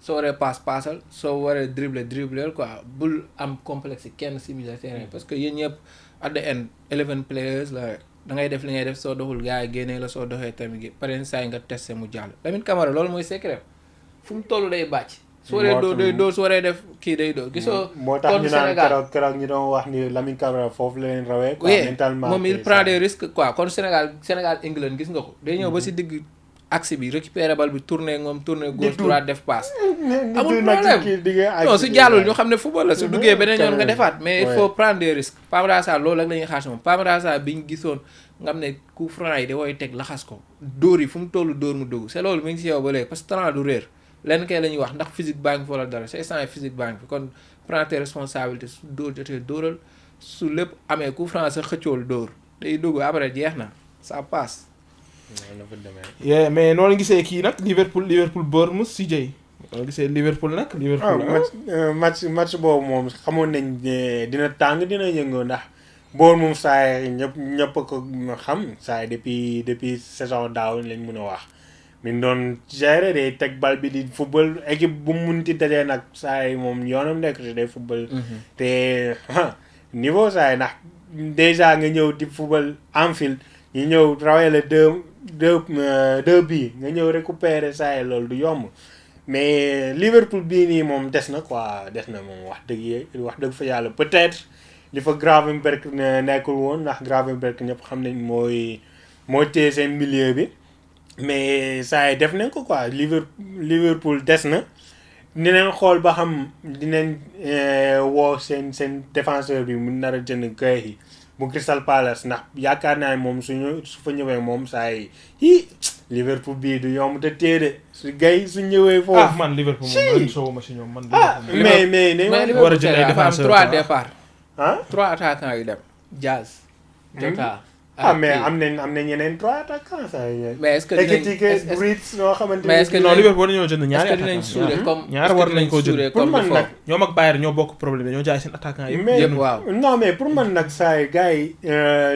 soo waree paasal soo waree dribbler quoi bul am complexe kenn si milieu terrain parce que yéen ñëpp at the end 11 players la da ngay def li ngay def soo doxul gars yi génnee la soo doxee tamit gi pare saa yi nga testé mu jàll. Lamine Camara loolu mooy secret fu mu toll day bàcc. su waree dóor day dóor su waree def kii day dóor gisoo. moo tax ñu naan keroog ñu doon wax ni Lamine Camara foofu la leen rawee. quoi mentalement moom il prend des risques quoi kon Sénégal England gis nga ko. day ñëw ba si digg axe bi récupérer bal bi tourner gauche droite def passe. amul problème non su jàllul ñu xam ne football la su duggee beneen yoon nga defaat. mais il faut prendre des risques. Pape Matar Sarr loolu rek la ñuy xaar si moom Pape Matar Sarr bi ñu gisoon nga xam ne coup franc yi da koy teg laxas ko. dóor yi fu mu toll dóor mu dugg c'est loolu mi ngi si yow ba léegi parce que talent du réer. lenn kay la ñuy wax ndax physique baa ngi fa wala dara c'est instant physique baa ngi fi kon prends tes responsabilités su dóor jotee dóoral su lépp amee coup franc sa xëccool dóor day dugg après jeex na ça passe. mais noonu gisee kii nag Liverpool Bournemouth CJ. noonu gisee Liverpool nag. match boobu moom xamoon nañ ne dina tàng dina yëngoo ndax Bournemouth saa yi ñëpp ko xam saa yi depuis saison daaw lañ mën a wax. mi doon gérer day teg bal bi di football équipe bu mu munti dajee nag saa yi moom yoonam nekk si day football. te niveau saa yi ndax déjà nga ñëw di football Anfield ñu ñëw rawee la deux bii nga ñëw récupérer saa yi loolu du yomb mais Liverpool bii nii moom des na quoi des na moom wax dëgg fa yàlla peut-être li fa Gravenberch nekkul woon ndax Gravenberch ñëpp xam nañ mooy téye seen milieu bi. mais saa yi def nañ ko quoi Liverpool des na dinañ xool ba xam dinañ woo seen défenseur bi mu nar a jënd gay yi bu Crystal Palace ndax yaakaar naa ne moom su fa ñëwee moom saa yi Liverpool bii du yomb te téede su gay su ñëwee foofu. man Liverpool moom man sowuma si ñoom man. mais war a jënd ay défenseur dafa am 3 départs. 3 attaquants yu dem. Diaz. Jota. mais am nañ yeneen 3 attaquants saa yi. mais est-ce que non Liverpool dañoo jënd ñaari attaquants comme ñaar war nañ koo jënd pour man nag ñoom ak Bayern ñoo bokk problème ñoo jaay seen attaquants yi. mais non mais pour man nag saa yi gars yi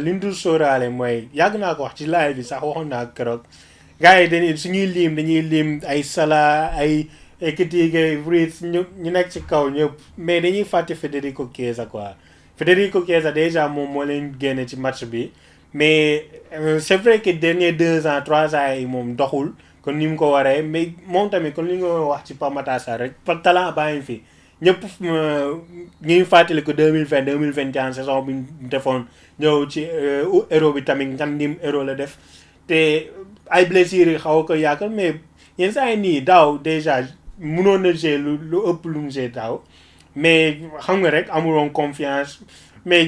li ñu dul sóoraale mooy yàgg naa ko wax ci live bi sax waxoon naa keroog gars yi dañuy lim ay Salah ay Ekitike Vries ñu nekk ci kaw ñëpp mais dañuy fàtte Federico Chiesa quoi Federico Chiesa déjà moom moo leen génne ci match bi. mais c'est vrai que dernier 2 ans 3 ans yi moom doxul kon ni mu ko waree mais moom tamit kon li nga wax ci Pape Matar Sarr rek talent baa ngi fi ñëpp ñuy fàttali ko 2020 2021 saison bi ñu defoon ñëw ci Euro bi tamit ngan nim Euro la def te ay blessures yi xaw ko yàqal mais yenn saa yi nii daaw déjà mënoon na jouer lu ëpp lu mu jouer daaw mais xam nga rek amuloon confiance. mais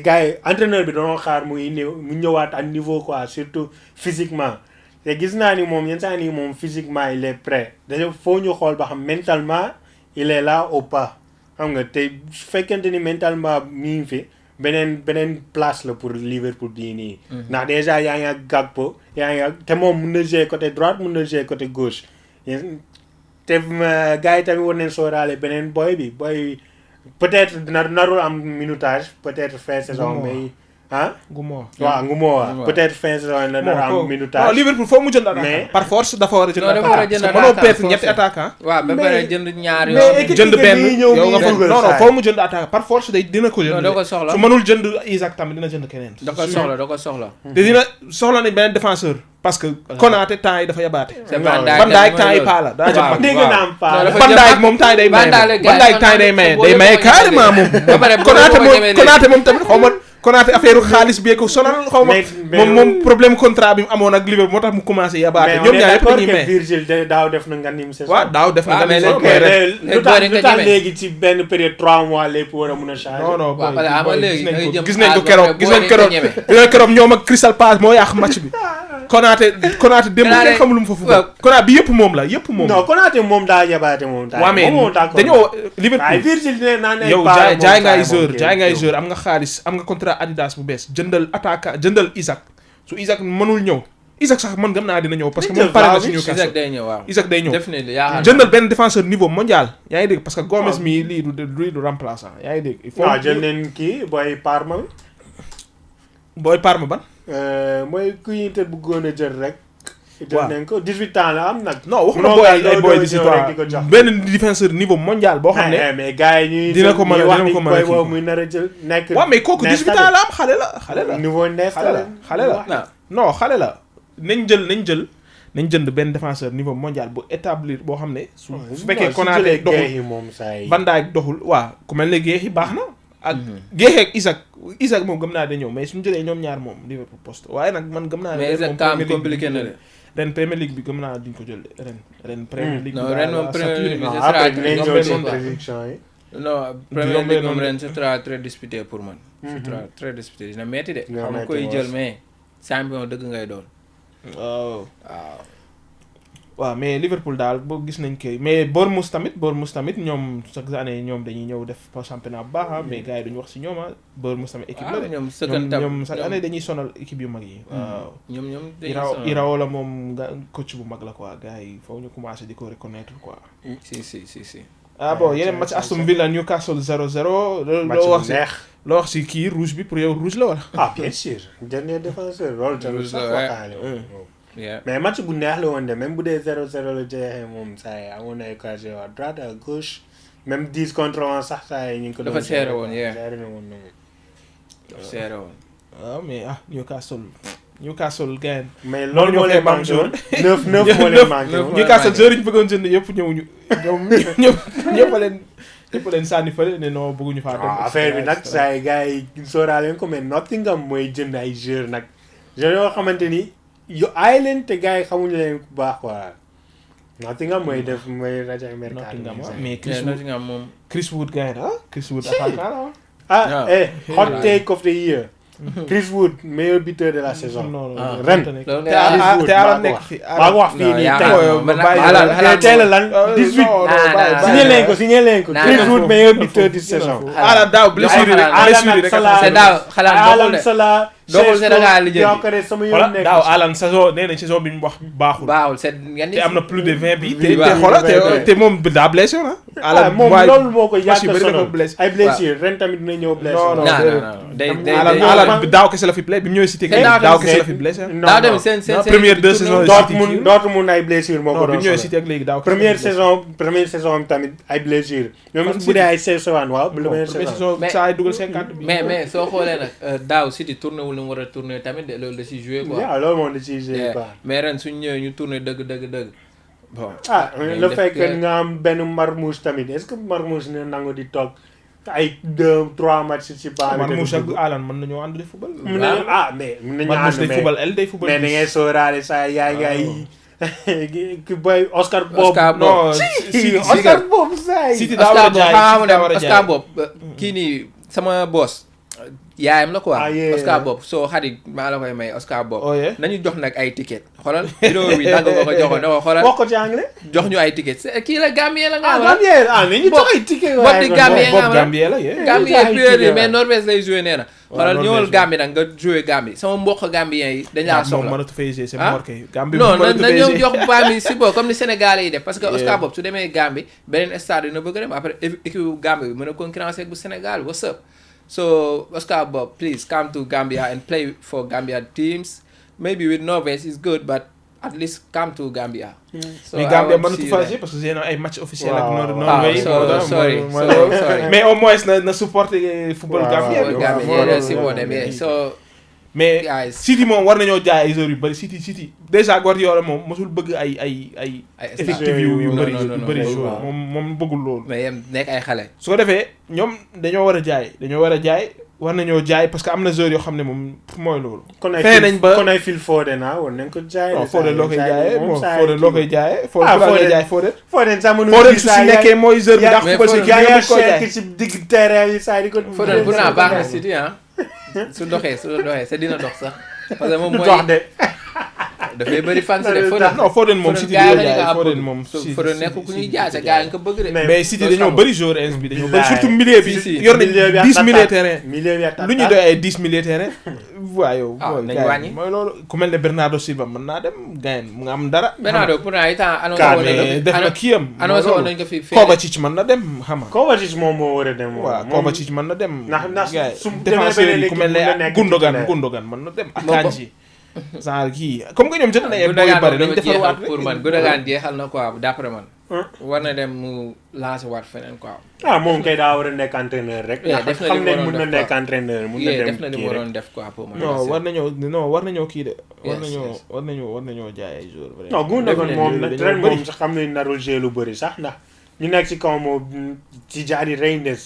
gars yi entraîneur bi dañoo xaar mu ñëwaat à niveau quoi surtout physiquement te gis naa ni moom yenn saa nii moom physiquement il est prêt dañoo foo ñu xool ba xam mentalement il est là ou pas xam nga te su fekkente ni mentalement mi ngi fi beneen place la pour Liverpool bii nii. ndax déjà yaa ngi ak Gakpo yaa ngi ak te moom mun na jouer côté droite mun na jouer côté gauche te gars yi tamit war nañ sóoraale beneen boy bi peut-être narul am minutage peut-être fin saison mais Ngumoa peut-être fin saison la nar am minutage. non Liverpool foo mu jënd attaquant par force dafa war a jënd attaquant mënoo perte ñetti attaquant. waaw ba pare jënd ñaar yoo mais jënd benn yow nga foog non foo mu jënd attaquant par force dina ko jënd. non da ko soxla su mënul jënd Isaac tamit dina jënd keneen. da ko soxla. te dina soxla nañ beneen défenseur. parce que Konaté temps yi dafa yabaate. c'est Van Dijk temps yi paa la daa jëm. dégg naa am paa Van Dijk moom temps yi day maye Van Dijk temps yi day maye carrément moom. Konaté moom tamit xaw ma Konaté affaire xaalis bee ko sonal xaw ma moom problème contrat bi mu amoon ak Liverpool moo tax mu commencé yabaate. ñoom ñaar yëpp dañuy maye Virgil daaw def na nga nim saison. waaw daaw def na nga nim saison lu tax léegi ci benn période 3 mois lépp war a mun a changer. non gis nañ ko keroog ñoom ak Crystal Palace moo yàq match bi. Konaté démb kenn xamul lu mu fa football. Konaté bi yëpp moom la yëpp moom. non Konaté moom daa yabaate moom. waaw mais dañoo Liverpool. waaye Virgil dina naan ay yow paa jaay ngay joueur am nga xaalis am nga contrat Adidas bu bees jëndal attaquant jëndal Isaac su Isaac mënul ñëw Isaac sax man gëm naa dina ñëw parce que moom pare na si Newcastle. Isaac day ñëw waaw. Isaac day ñëw Definitely yaa jëndal benn défenseur niveau mondial yaa ngi dégg parce que Gomes mi lii du remplaçant yaa ngi dégg. il faut waaw jël neen kii booy Parma bi. booy Parma ban. mooy kuy Inter bëggoon a jël rek. waaw jël nañ ko 18 ans la am nag. non waxuma booy ay booy 18 ans benn défenseur niveau mondial boo xam ne. mais gars yi ñuy. dina ko mën a booy boobu muy nar a jël nekk. waaw mais kooku 18 ans la am xale la. niveau neef xale la non xale la. nañ jënd benn défenseur niveau mondial bu établir boo xam ne. su fekkee Konaté doxul Van Dijk doxul waaw ku mel ne Guéhi baax na. ak Guéhi ak Isaac moom gëm naa da ñëw mais suñu jëlee ñoom ñaar moom Liverpool poste waaye nag man gëm naa ne. mais Isaac quand même compliqué na de. ren Premier League bi gëm naa duñ ko jël ren Premier League. non ren moom Premier League bi non ce après sera dinañ ñëw seen prédiction yi. non Premier League moom ren ce sera très disputé pour man. ce sera très disputé dina metti de. xam nga koy jël mais champion dëgg ngay doon. waaw mais Liverpool daal boo gis nañ koy mais Bournemouth tamit ñoom chaque année ñoom dañuy ñëw def championnat bu baax mais gars yi duñu wax si ñoom Bournemouth tamit équipe la ñoom chaque année dañuy sonal équipe yu mag yi waaw ñoom dañuy sonal Iraola moom nga coach bu mag la quoi gars yi foofu ñu commencé di ko reconnaître quoi si bon yeneen match Aston Villa Newcastle 0-0 loo wax si kii rouge bi pour yow rouge la wala bien sûr dernier défenseur loolu tamit sax waxaale mais match bu neex la woon de même bu dee 0-0 la jeexee moom saa yi amoon na ay occasion à droite à gauche même 10 contre 1 sax saa yi ñu ngi ko doon dafa serré woon serré woon waaw mais Newcastle gain mais loolu moo leen manqué woon 9 moo leen manqué woon Newcastle joueur yi ñu bëggoon jënd yëpp ñëwuñu ñëpp leen sànni fële ne non bëgguñu faa dem affaire bi nag saa yi gars yi sóoraale ko mais Nottingham mooy jënd ay joueurs nag joueurs yoo xamante ni yo aay leen te gars yi xamuñu leen bu baax quoi Nottingham mooy def mooy rajo mercato mais Nottingham moom Chris Wood gars yi Chris Wood attaquant hot take of the year Chris Wood meilleur buteur de la saison. ren te Alan nekk fi maa ko wax fii nii tey la lan 18 signé leen ko Chris Wood meilleur buteur de saison. Alan daaw blessure rek c'est daaw xalaat doxul Sénégal li jël daaw Alan saison nee nañ saison bi ñu wax baaxul te am na plus de 20 bi te xoolal te moom daa blessé na Alan moom loolu moo ko yàgg sonal ay blessure ren tamit dina ñëw blessé Alan daaw kese la fi blessé bi mu ñëwee City daaw kese la fi blessé daaw tamit seen première 2 saisons Dortmund ay blessure moo ko doon bi mu ñëwee City ak léegi daaw première saison tamit ay blessure ñoom bu dee ay saison waaw première saison saa ay dugal 50 bi mais soo xoolee nag daaw City tourné wul lu mu war a tourné tamit de loolu da ciy joué quoi. waaw loolu moom da ciy joué quoi. mais ren suñu ñëwee ñu tourné dëgg. bon le fait que nga am benn Marmoush tamit est-ce que Marmoush ne nangu di toog ay 2-3 matchs ci baa Marmoush ak Alan mën nañoo ànd di football. mais mën nañu ànd day football elle day football. mais da ngay sóoraale saa yaay ki boy Oscar Bob. non Oscar Bob saa yi. City daa war a jaay Oscar Bob kii nii sama boss. yaayam la quoi Oscar Bob soo xarit maa la koy may Oscar Bob nañu jox nag ay ticket xoolal vidéo bi danga ko joxoon ne ko xoolal wax ko ci anglais jox ñu ay ticket kii la Gambien la nga Gambien nañu jox ay ticket bopp di Gambien nga Gambien la Gambien plus mais Norvège lay joué nee na xoolal ñëwal Gambie nag nga joué Gambie sama mbokk Gambien yi dañ laa soxla non na ñëw jox baa mi si bo comme ni Sénégalais yi def parce que Oscar Bob su demee Gambie beneen stade dina bëgg dem après équipe Gambie bi mën a concurrencer ak bu Sénégal what's up. So Oscar Bob, please come to Gambia and play for Gambia teams. Maybe with Norway is good, but at least come to Gambia. So mais Gambia mënatu fa jouer parce que c'est ay match officiel ak Norvège. Sorry. mais au moins na supporter football Gambia. So mais City moom war nañoo jaay ay joueurs yu bëri City déjà Guardiola moom mosul bëgg ay effectif yu bëri joueurs moom bëggul loolu. mais yéen nekk ay xale. su ko defee ñoom dañoo war a jaay war nañoo jaay parce que am na joueurs yoo xam ne moom mooy loolu. fee nañ ba kon ay Phil Foden war nañ ko jaay. non Foden loo koy jaayee moom Foden loo koy jaayee. Foden sax mënul Foden su si nekkee mooy joueur bi ndax football si kii yëpp ko jaay ci digg terrain yi saa di ko. Foden pourtant baax na City su doxee dina dox sax parce que moom mooy dox de dafay bëri fan si de non Foden moom City gars dañoo yi jaay dañu Foden ko moom Foden nekk ku ñuy jaay sa gars yi nga ko bëgg de. mais City dañoo bëri joueur ins bi dañoo bëri Bilaay. surtout milieu bi Si, si. yor nañ milieu bi 10 milieu attaque. terrain milieu bi attaque. lu ñu doy ay 10 milieu terrain waaw yow Ah, mooy nañ gars yi wàññi. mooy loolu ku mel ne Bernardo Silva mën naa dem gayen mu nga am dara Bernardo pourtant itam annoncé Kaan, woon nañ mais def na kii am annoncé woon nañ ko fi Kovacic mën na dem xam nga Kovacic moom moo war a dem. waaw moom Kovacic mën na dem ndax gars su yi demee défenseurs beneen yi ku mel équipe mun na ne nekk Gundogan titulaire. Gundogan mën na dem Moom Akanji genre kii comme que ñoom jot nañ ay boy yu bari dañ defarwaat rek pour man Gundogan jeexal na quoi d'après man Hein? war na dem mu lancer waat feneen quoi. ah moom kay daa war a nekk entraîneur rek. Yeah, ndax def na xam li mu nañ waroon mun na def nekk quoi. entraîneur mun na Yeah, dem def na li mu kii rek. waroon def quoi pour man. non war nañoo kii de war Yes, nañoo jaay ay joueurs vraiment non Gundogan Def na moom dañoo ren bëri. moom sax xam nañ narul jouer lu bëri sax ndax ñu nekk ci kaw moom Tijani Reinders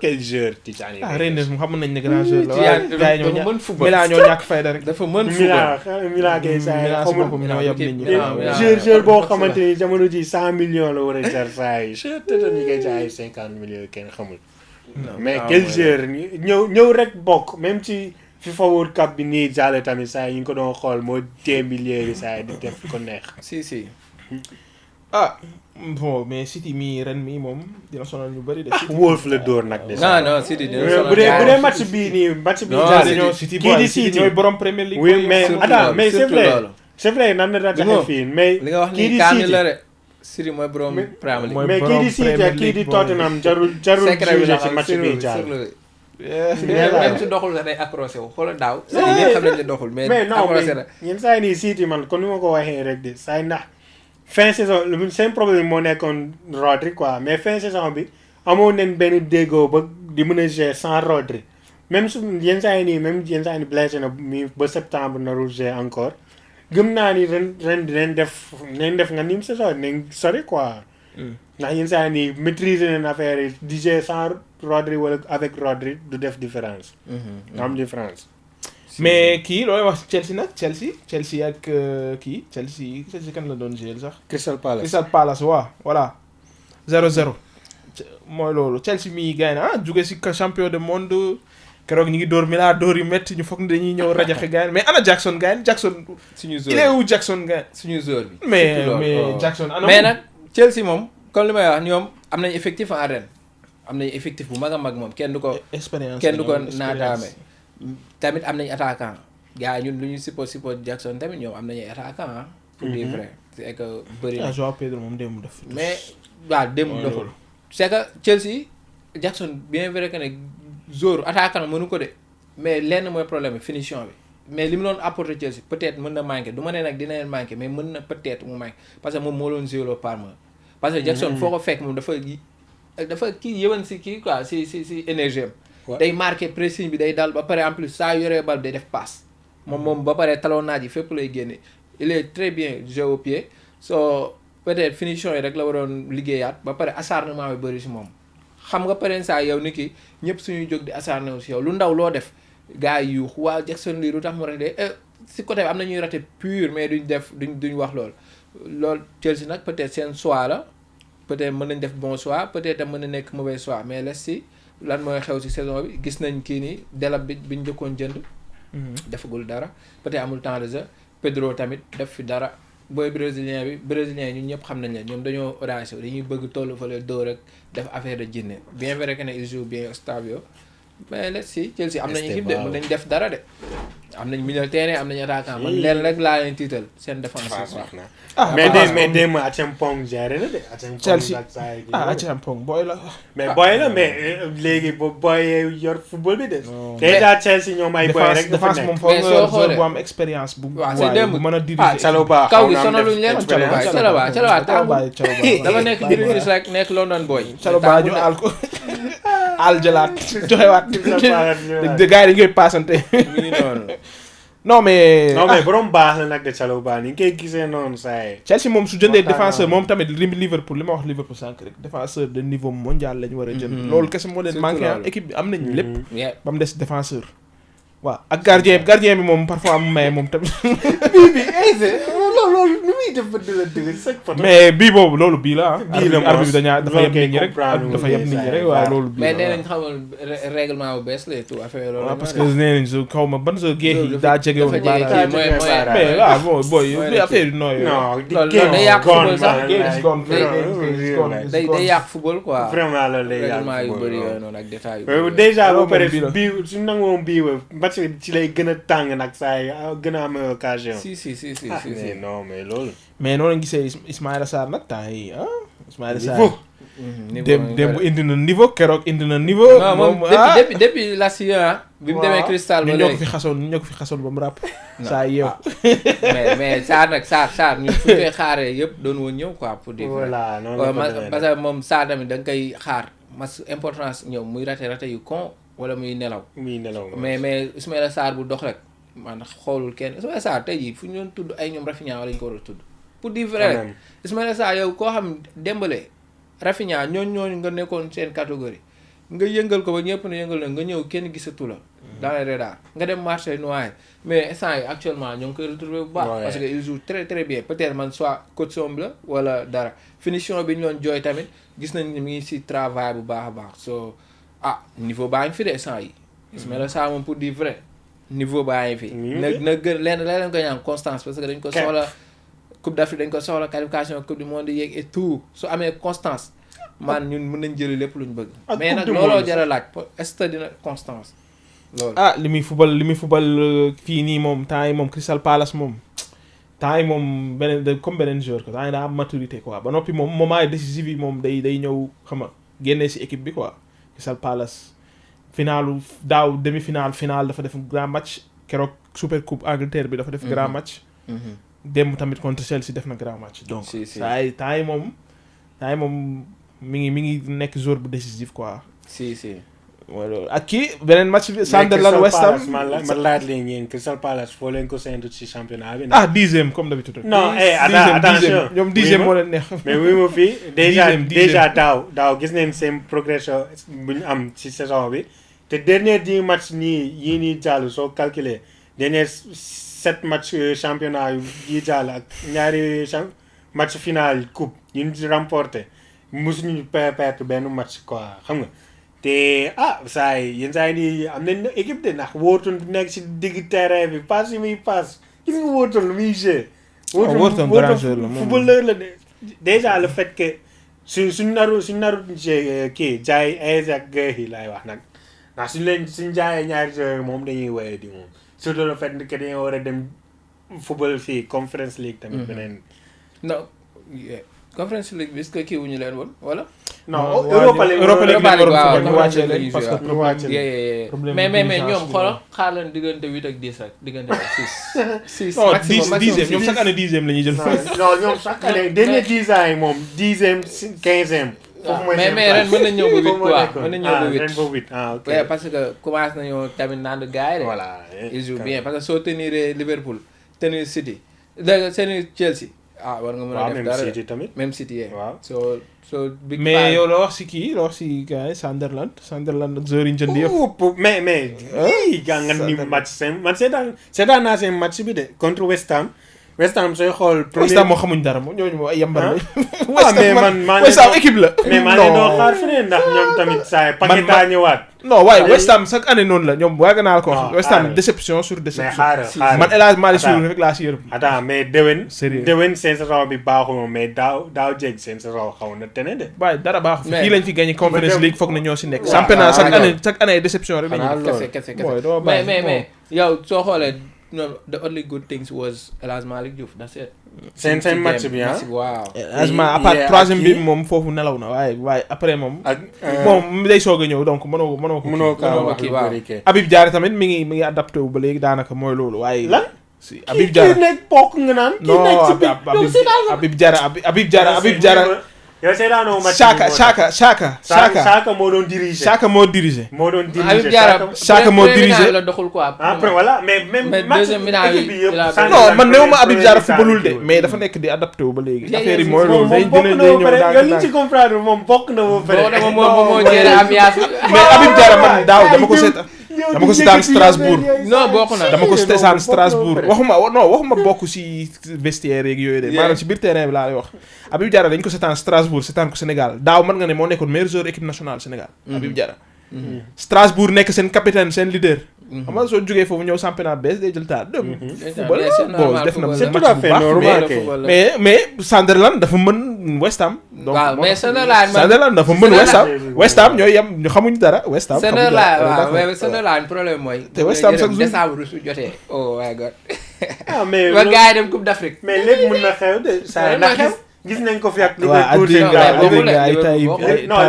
quel joueur Tijani ah Reinders moom xam nañ ne grand joueur la Tijani waaye gars yi ñoo dafa mën ñàkk football. Milan ñoo ñàkk fayda rek dafa mën football. Milan kay saa yi Milan si xamul boppam ñoo yab nit ñi Milan, Milan. joueur boo xamante ni jamono ji 100 millions la war a jar saa yi ñu koy jaay 50 millions kenn xamul mais ah, quel ouais. joueur ñëw rek bokk même ci FIFA World Cup bi nii jàlle tamit saa yi ñu ko doon xool moo téye milliers yi saa yi di def ko neex si. ah bon mais City mii ren mii moom dina sonal ñu bëri de City Wolf la dóor nag de non City dina sonal bu dee gars bu yi. dee match bii nii match bii Non, jàlle City- City kii di City City ñooy borom Premier League oui mais surtout attends loolu, mais c'est surtout vrai loolu. c'est vrai nan la Dis-moi, rajaxe fii mais li nga wax kii ni di kaamil City la de City mooy borom Mais- Premier League. mooy mais kii borom di City Premier ak kii di League, Tottenham jarul secret bi juger la ci xam match bi jàll même si doxul sax day accroché wu xoolal daaw. City ñëpp xam nañ ne doxul mais mais non accroché mais na. yenn saa yi nii City man kon ni ma ko waxee rek de saa yi ndax fin saison seen problème moo nekkoon Rodri quoi mais fin saison bi amoon nañ benn déggoo ba di mën a jouer sans Rodri même su yenn saa yi nii même yenn saa yi nii blessé na mi ba septembre narul jouer encore gëm naa ni ren dinañ def nga nim saison dinañ sori quoi ndax yenn saa yi nii maîtriser nañ affaire yi di jouer sans Rodri wala avec Rodri du def différence du am différence mais kii looy wax Chelsea nag Chelsea ak kii Chelsea kan la doon jouer sax Crystal Palace Crystal Palace waaw voilà 0-0 mooy loolu Chelsea mii gars yi na jóge si champion du monde keroog ñu ngi dóor Milan dóor yu métti ñu foog ne dañuy ñëw rajaxe gars yi mais ana Jackson gars yi Jackson suñu il est où Jackson gars suñu joueur bi. yi mais surtout loolu, mais waaw. Jackson ana mais moom? nag Chelsea moom comme li may wax ñoom am nañ effectif en ren am nañ effectif bu mag a mag moom kenn du ko expérience kenn du ko expérience. naataame tamit am nañ attaquant gars yi ñun lu ñu support Jackson tamit ñoom am nañu attaquant ah. pour dire vrai c'est que bëri na ah Joao Pedro moom démb def mais waaw démb mooy doxul loolu. c'est que Chelsea Jackson bien vrai que ne joueur attaquant mënu ko de mais lenn mooy problème bi finition bi mais li mu doon apporter Chelsea peut-être mën na manqué du ma ne nag dina leen manqué mais mën na peut-être mu manqué parce que moom moo doon jouer Parma parce que Jackson foo ko fekk moom dafa kii yëwan si kii quoi si énergie am Ouais. day marqué pressing bi day dal ba pare en plus saa yoree bal bi day def passe moom ba pare talonnage yi fépp lay génne il est très bien joué au pied so peut-être finition yi rek la waroon liggéeyaat ba pare acharnement bi bëri si moom xam nga pare saa yow ni ki ñëpp suñuy jóg di acharné wu si yow lu ndaw loo def gars yi yuux waa Jackson lii lu tax mu raté si côté bi am na ñuy raté pur mais duñ wax loolu Chelsea nag peut-être seen choix la peut-être mën nañ def bon choix peut-être mën na nekk mauvais choix mais les si lan mooy xew si saison bi gis nañ kii nii Delap bi ñu njëkkoon jënd defagul dara peut-être amul temps de jeu Pedro tamit def fi dara booy brésilien ñun ñëpp xam nañ leen ñoom dañoo audacieux dañuy bëgg tollu fële dóor rek def affaire de jinne bien vrai que ne il joue bien Octavio mais let's see Chelsea am nañ équipe de mën nañ def dara de am nañ milieu terrain am nañ attaquant man leen rek laa leen tiital seen défense mais démb Acheampong géré na de Chelsea Acheampong booy la mais booy la mais léegi booy yor football bi de déjà Chelsea ñoom ay booy rek dafa défense nekk moom foog nga yor joueur bu am expérience bu bu mën a diriger Chalobah kaw gi sonaluñ leen Chalobah dafa nekk British rek nekk London boy Chalobah ñu aal ko aal jëlaat joxewaat de gars yi dañ koy paasante non mais borom baax la nag de Chalobah ni nga koy gisee noonu saa yi Chelsea moom su jëndee défenseur moom tamit Liverpool li ma wax Liverpool sànq rek défenseur de niveau mondial lañu war a jënd loolu kese moo leen manqué équipe bi am nañ lépp ba mu des défenseur waaw ak gardien bi moom parfois mu maye moom tamit bii loolu loolu nu muy def ba di la dëgg chaque fois. mais bii boobu loolu bii la ah. bii la arbitre bi dafa yeb nit ñi rek comprendre dafa yeb nit ñi rek waaye loolu bii la. mais nee nañ xamal règlement bu bees la tout affaire loolu. waaw parce que nee nañ su xaw ma ban sa géej yi daa jege woon baaraam. mooy mais waaw bon booy bi affaire yi nooy. non di loolu day yàq football sax. day yàq football quoi. vraiment loolu day yàq règlement yu bëri yooyu noonu ak détails yu bëri. déjà ba loolu pare moom bii la. bii su nangoom bii ba match bi ci lay gën a tàng nag saa yi gën a am occasion. si mais non mais loolu. mais noonu lañ gisee Ismaïla Sarr nag temps yi ah. Ismaïla Sarr niveau. démb indi na niveau keroog indi na niveau. non moom depuis la si bi mu demee Cristal ba ñun léegi ñoo ko fi xasoon ba mu ràpp. saa yeew. mais Sarr nag Sarr ñun fu ñu koy xaaree yëpp doon woon ñëw quoi pour dire. voilà noonu la ko demee parce que moom Sarr tamit da nga koy xaar mas importance ñëw muy raté yu con wala muy nelaw. muy nelaw mais Ismaïla Sarr bu dox rek man xoolul kenn Ismaïla Sarr tey jii fu ñu doon tudd ay ñoom Rafinha wala ñu ko war a tudd. pour dire vrai Ismaïla Sarr yow koo xam Dembélé Rafinha ñooñu nga nekkoon seen catégorie nga yëngal ko ba ñëpp ne yëngal na nga ñëw kenn gisatu la. dans les radars nga dem marché noir mais instant yi actuellement ñoo ngi koy retrouver bu baax. parce que il joue très très bien peut-être man soit coach somb la wala dara finition bi ñu doon jooy tamit gis nañ ni mi ngi si travail bu baax a baax so niveau baa ngi fi de instant yi. Ismaïla Sarr moom pour dire vrai niveau baa ngi fi. na gën leen ko ñaan constance parce que dañ ko soxla. Coupe d'Afrique dañ ko soxla qualification coupe du monde yeeg et tout su amee constance man ñun mën nañ jëli lépp lu ñu bëgg. mais nag looloo jar a laaj est-ce que dina constance loolu. li muy fubal fii nii moom temps yi moom Crystal Palace moom temps yi moom comme beneen joueur ko temps yi daa am maturité quoi ba noppi moom moment décisif yi moom day ñëw xam nga génnee si équipe bi quoi Crystal Palace finalu daaw demi-finale finale dafa def grand match keroog super coupe Angleterre bi dafa def grand match. démb tamit contre Chelsea def na grand match. donc saa yi temps yi moom mi ngi nekk joueur bu décisif quoi. si. voilà ak kii beneen match bi. Sunderland West Ham man laaj leen yéen Crystal Palace foo leen ko séntu ci championnat bi. 10e comme d'habitude. non attention ñoom 10e moo leen neex. mais oui ma fii déjà daaw gis nañ seen progression bu ñu am ci saison bi te dernier 10 match yii nii jàll soo calculer dernier 7 match championnat yi jàll ak ñaari match final coupe yi ñu remporté mosuñu perte benn match quoi xam nga. te saa yi yenn saa yi nii am nañ équipe de ndax Wharton nekk si digg terrain bi passe yi muy passe gis nga Wharton lu muy jouer. Wharton grand joueur la footballeur la déjà le fait que suñ naru kii jaay Ajax ak Gueye laay wax nag ndax suñ jaayee ñaari joueurs moom dañuy woye di moom surtout le fait que dañoo war a dem football fii Conference League tamit beneen. non Conference League bi est-ce que kii wuñu leen woon wala. non Europa League waaw ñu wàccee leen parce que problème mais ñoom xoolal xaar leen diggante 8 ak 10 rek diggante 6. 6 non maximum 10e ñoom chaque année 10e la ñuy jël. non ñoom chaque année dernier 10 ans yi moom 10e 15e. mais ren mën nañ ñëw ba 8 quoi mën nañ ñëw ba 8 ren ba 8 ok. ouais parce que commencé nañoo tamit naan gars yi de. voilà ils jouent bien parce que soo tenir Liverpool tenir City tenir Chelsea. war nga mën a def dara même City tamit. même City waaw soo big mais yow la wax si kii la wax si gars yi Sunderland ak joueurs yi ñu jënd yëpp. mais gaa nga ni match seen man seetaan naa seen match bi de contre West Ham sooy xool. West Ham moo xamuñ dara moom ñooñu moo ay yambar lañ. mais West Ham équipe la. mais maa ngi doon xaar feneen ndax ñoom tamit saa yi Paqueta ñëwaat. non waaye West Ham chaque année noonu la ñoom waaye naa la ko wax. West Ham déception sur déception. mais xaaral man El Hadj Malick Sow rek laa si yërëm. attends mais déwén. sérieux déwén seen saison bi baaxul mais daaw jeg seen saison xaw na tene de. waaye dara baaxul fii lañ fi gagné Conference League foog na ñoo si nekk. championnat chaque année déception rek la ñuy kese mais yow soo xoolee no the only good things was El Hadj Malick Diouf that's it. seen match bi waaw. à part troisième bi moom foofu nelaw na waaye après moom. moom day soog a ñëw donc mënoo ko. Habib Diarra tamit mi ngi adapté wu ba léegi daanaka mooy loolu waaye. lan si Habib Diarra kii nekk bokk nga naan. kii nekk si biir Habib Diarra. yow seetaanoo match Chaka moo doon diriger. Chaka moo diriger. Habib Diarra Chaka moo diriger la doxul quoi. après voilà mais même match équipe bi yëpp. non man néew ma Habib Diarra footballul de mais dafa nekk di adapté wu ba léegi. affaire yi mooy loolu day dina ñëw yow li ci comprendre moom bokk na ba pare. moo jëlee ambiance. mais Habib Diarra man daaw dama ko seetaan. dama ko seetaan Strasbourg. non bokk na. dama ko seetaan Strasbourg waxuma bokk si vestiaire yeeg yooyu de maanaam si biir terrain bi laa lay wax. Habib Diarra dañ ko seetaan Strasbourg seetaan ko Sénégal daaw mën nga ne moo nekkoon meilleur joueur équipe nationale Sénégal. Habib Diarra. Strasbourg nekk seen capitaine seen leader. xam nga soo jógee foofu ñëw championnat bees day jël taal dem. football bon def na match bu baax mais Sunderland dafa mën West Ham. donc waaw mais Sunderland dafa mën West Ham ñooy yem ñu xamuñ dara West Ham. mais Sunderland problème mooy. te West Ham chaque jour décembre su jotee. oh my god. mais ba gars yi dem Coupe d'Afrique. mais lépp mën na xew de. saa gis nañ ko fi ak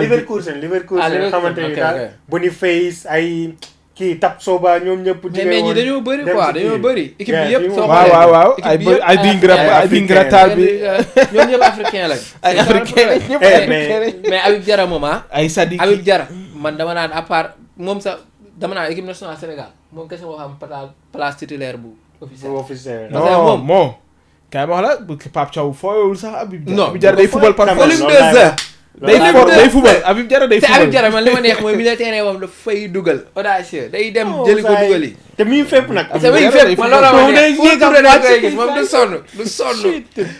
Leverkusen xamante ni daal Boniface ay kii Tapsoba ñoom ñëpp. mais ñi dañoo bëri quoi dañoo bëri. équipe bi yëpp soo waaw ay Dingra bi ñoom ñëpp africain lañ. ay africain lañ ñëpp mais Habib Diarra moom ay Sadiki Habib Diarra man dama naan à part moom sax dama naan équipe nationale Sénégal moom kese moo xam place titulaire bu officiel. non moom. kay ma wax la Pape Thiaw fooyowul sax Habib Diarra. non Habib Diarra day fubal par volume 2 heures. day fubal Habib Diarra day te fubal. Habib Diarra man li ma neex mooy milieu terrain moom dafay dugal audacieux day dem jëli ko dugal yi. te muy fépp nag. te muy fépp man loolu la ma neex moom du sonn.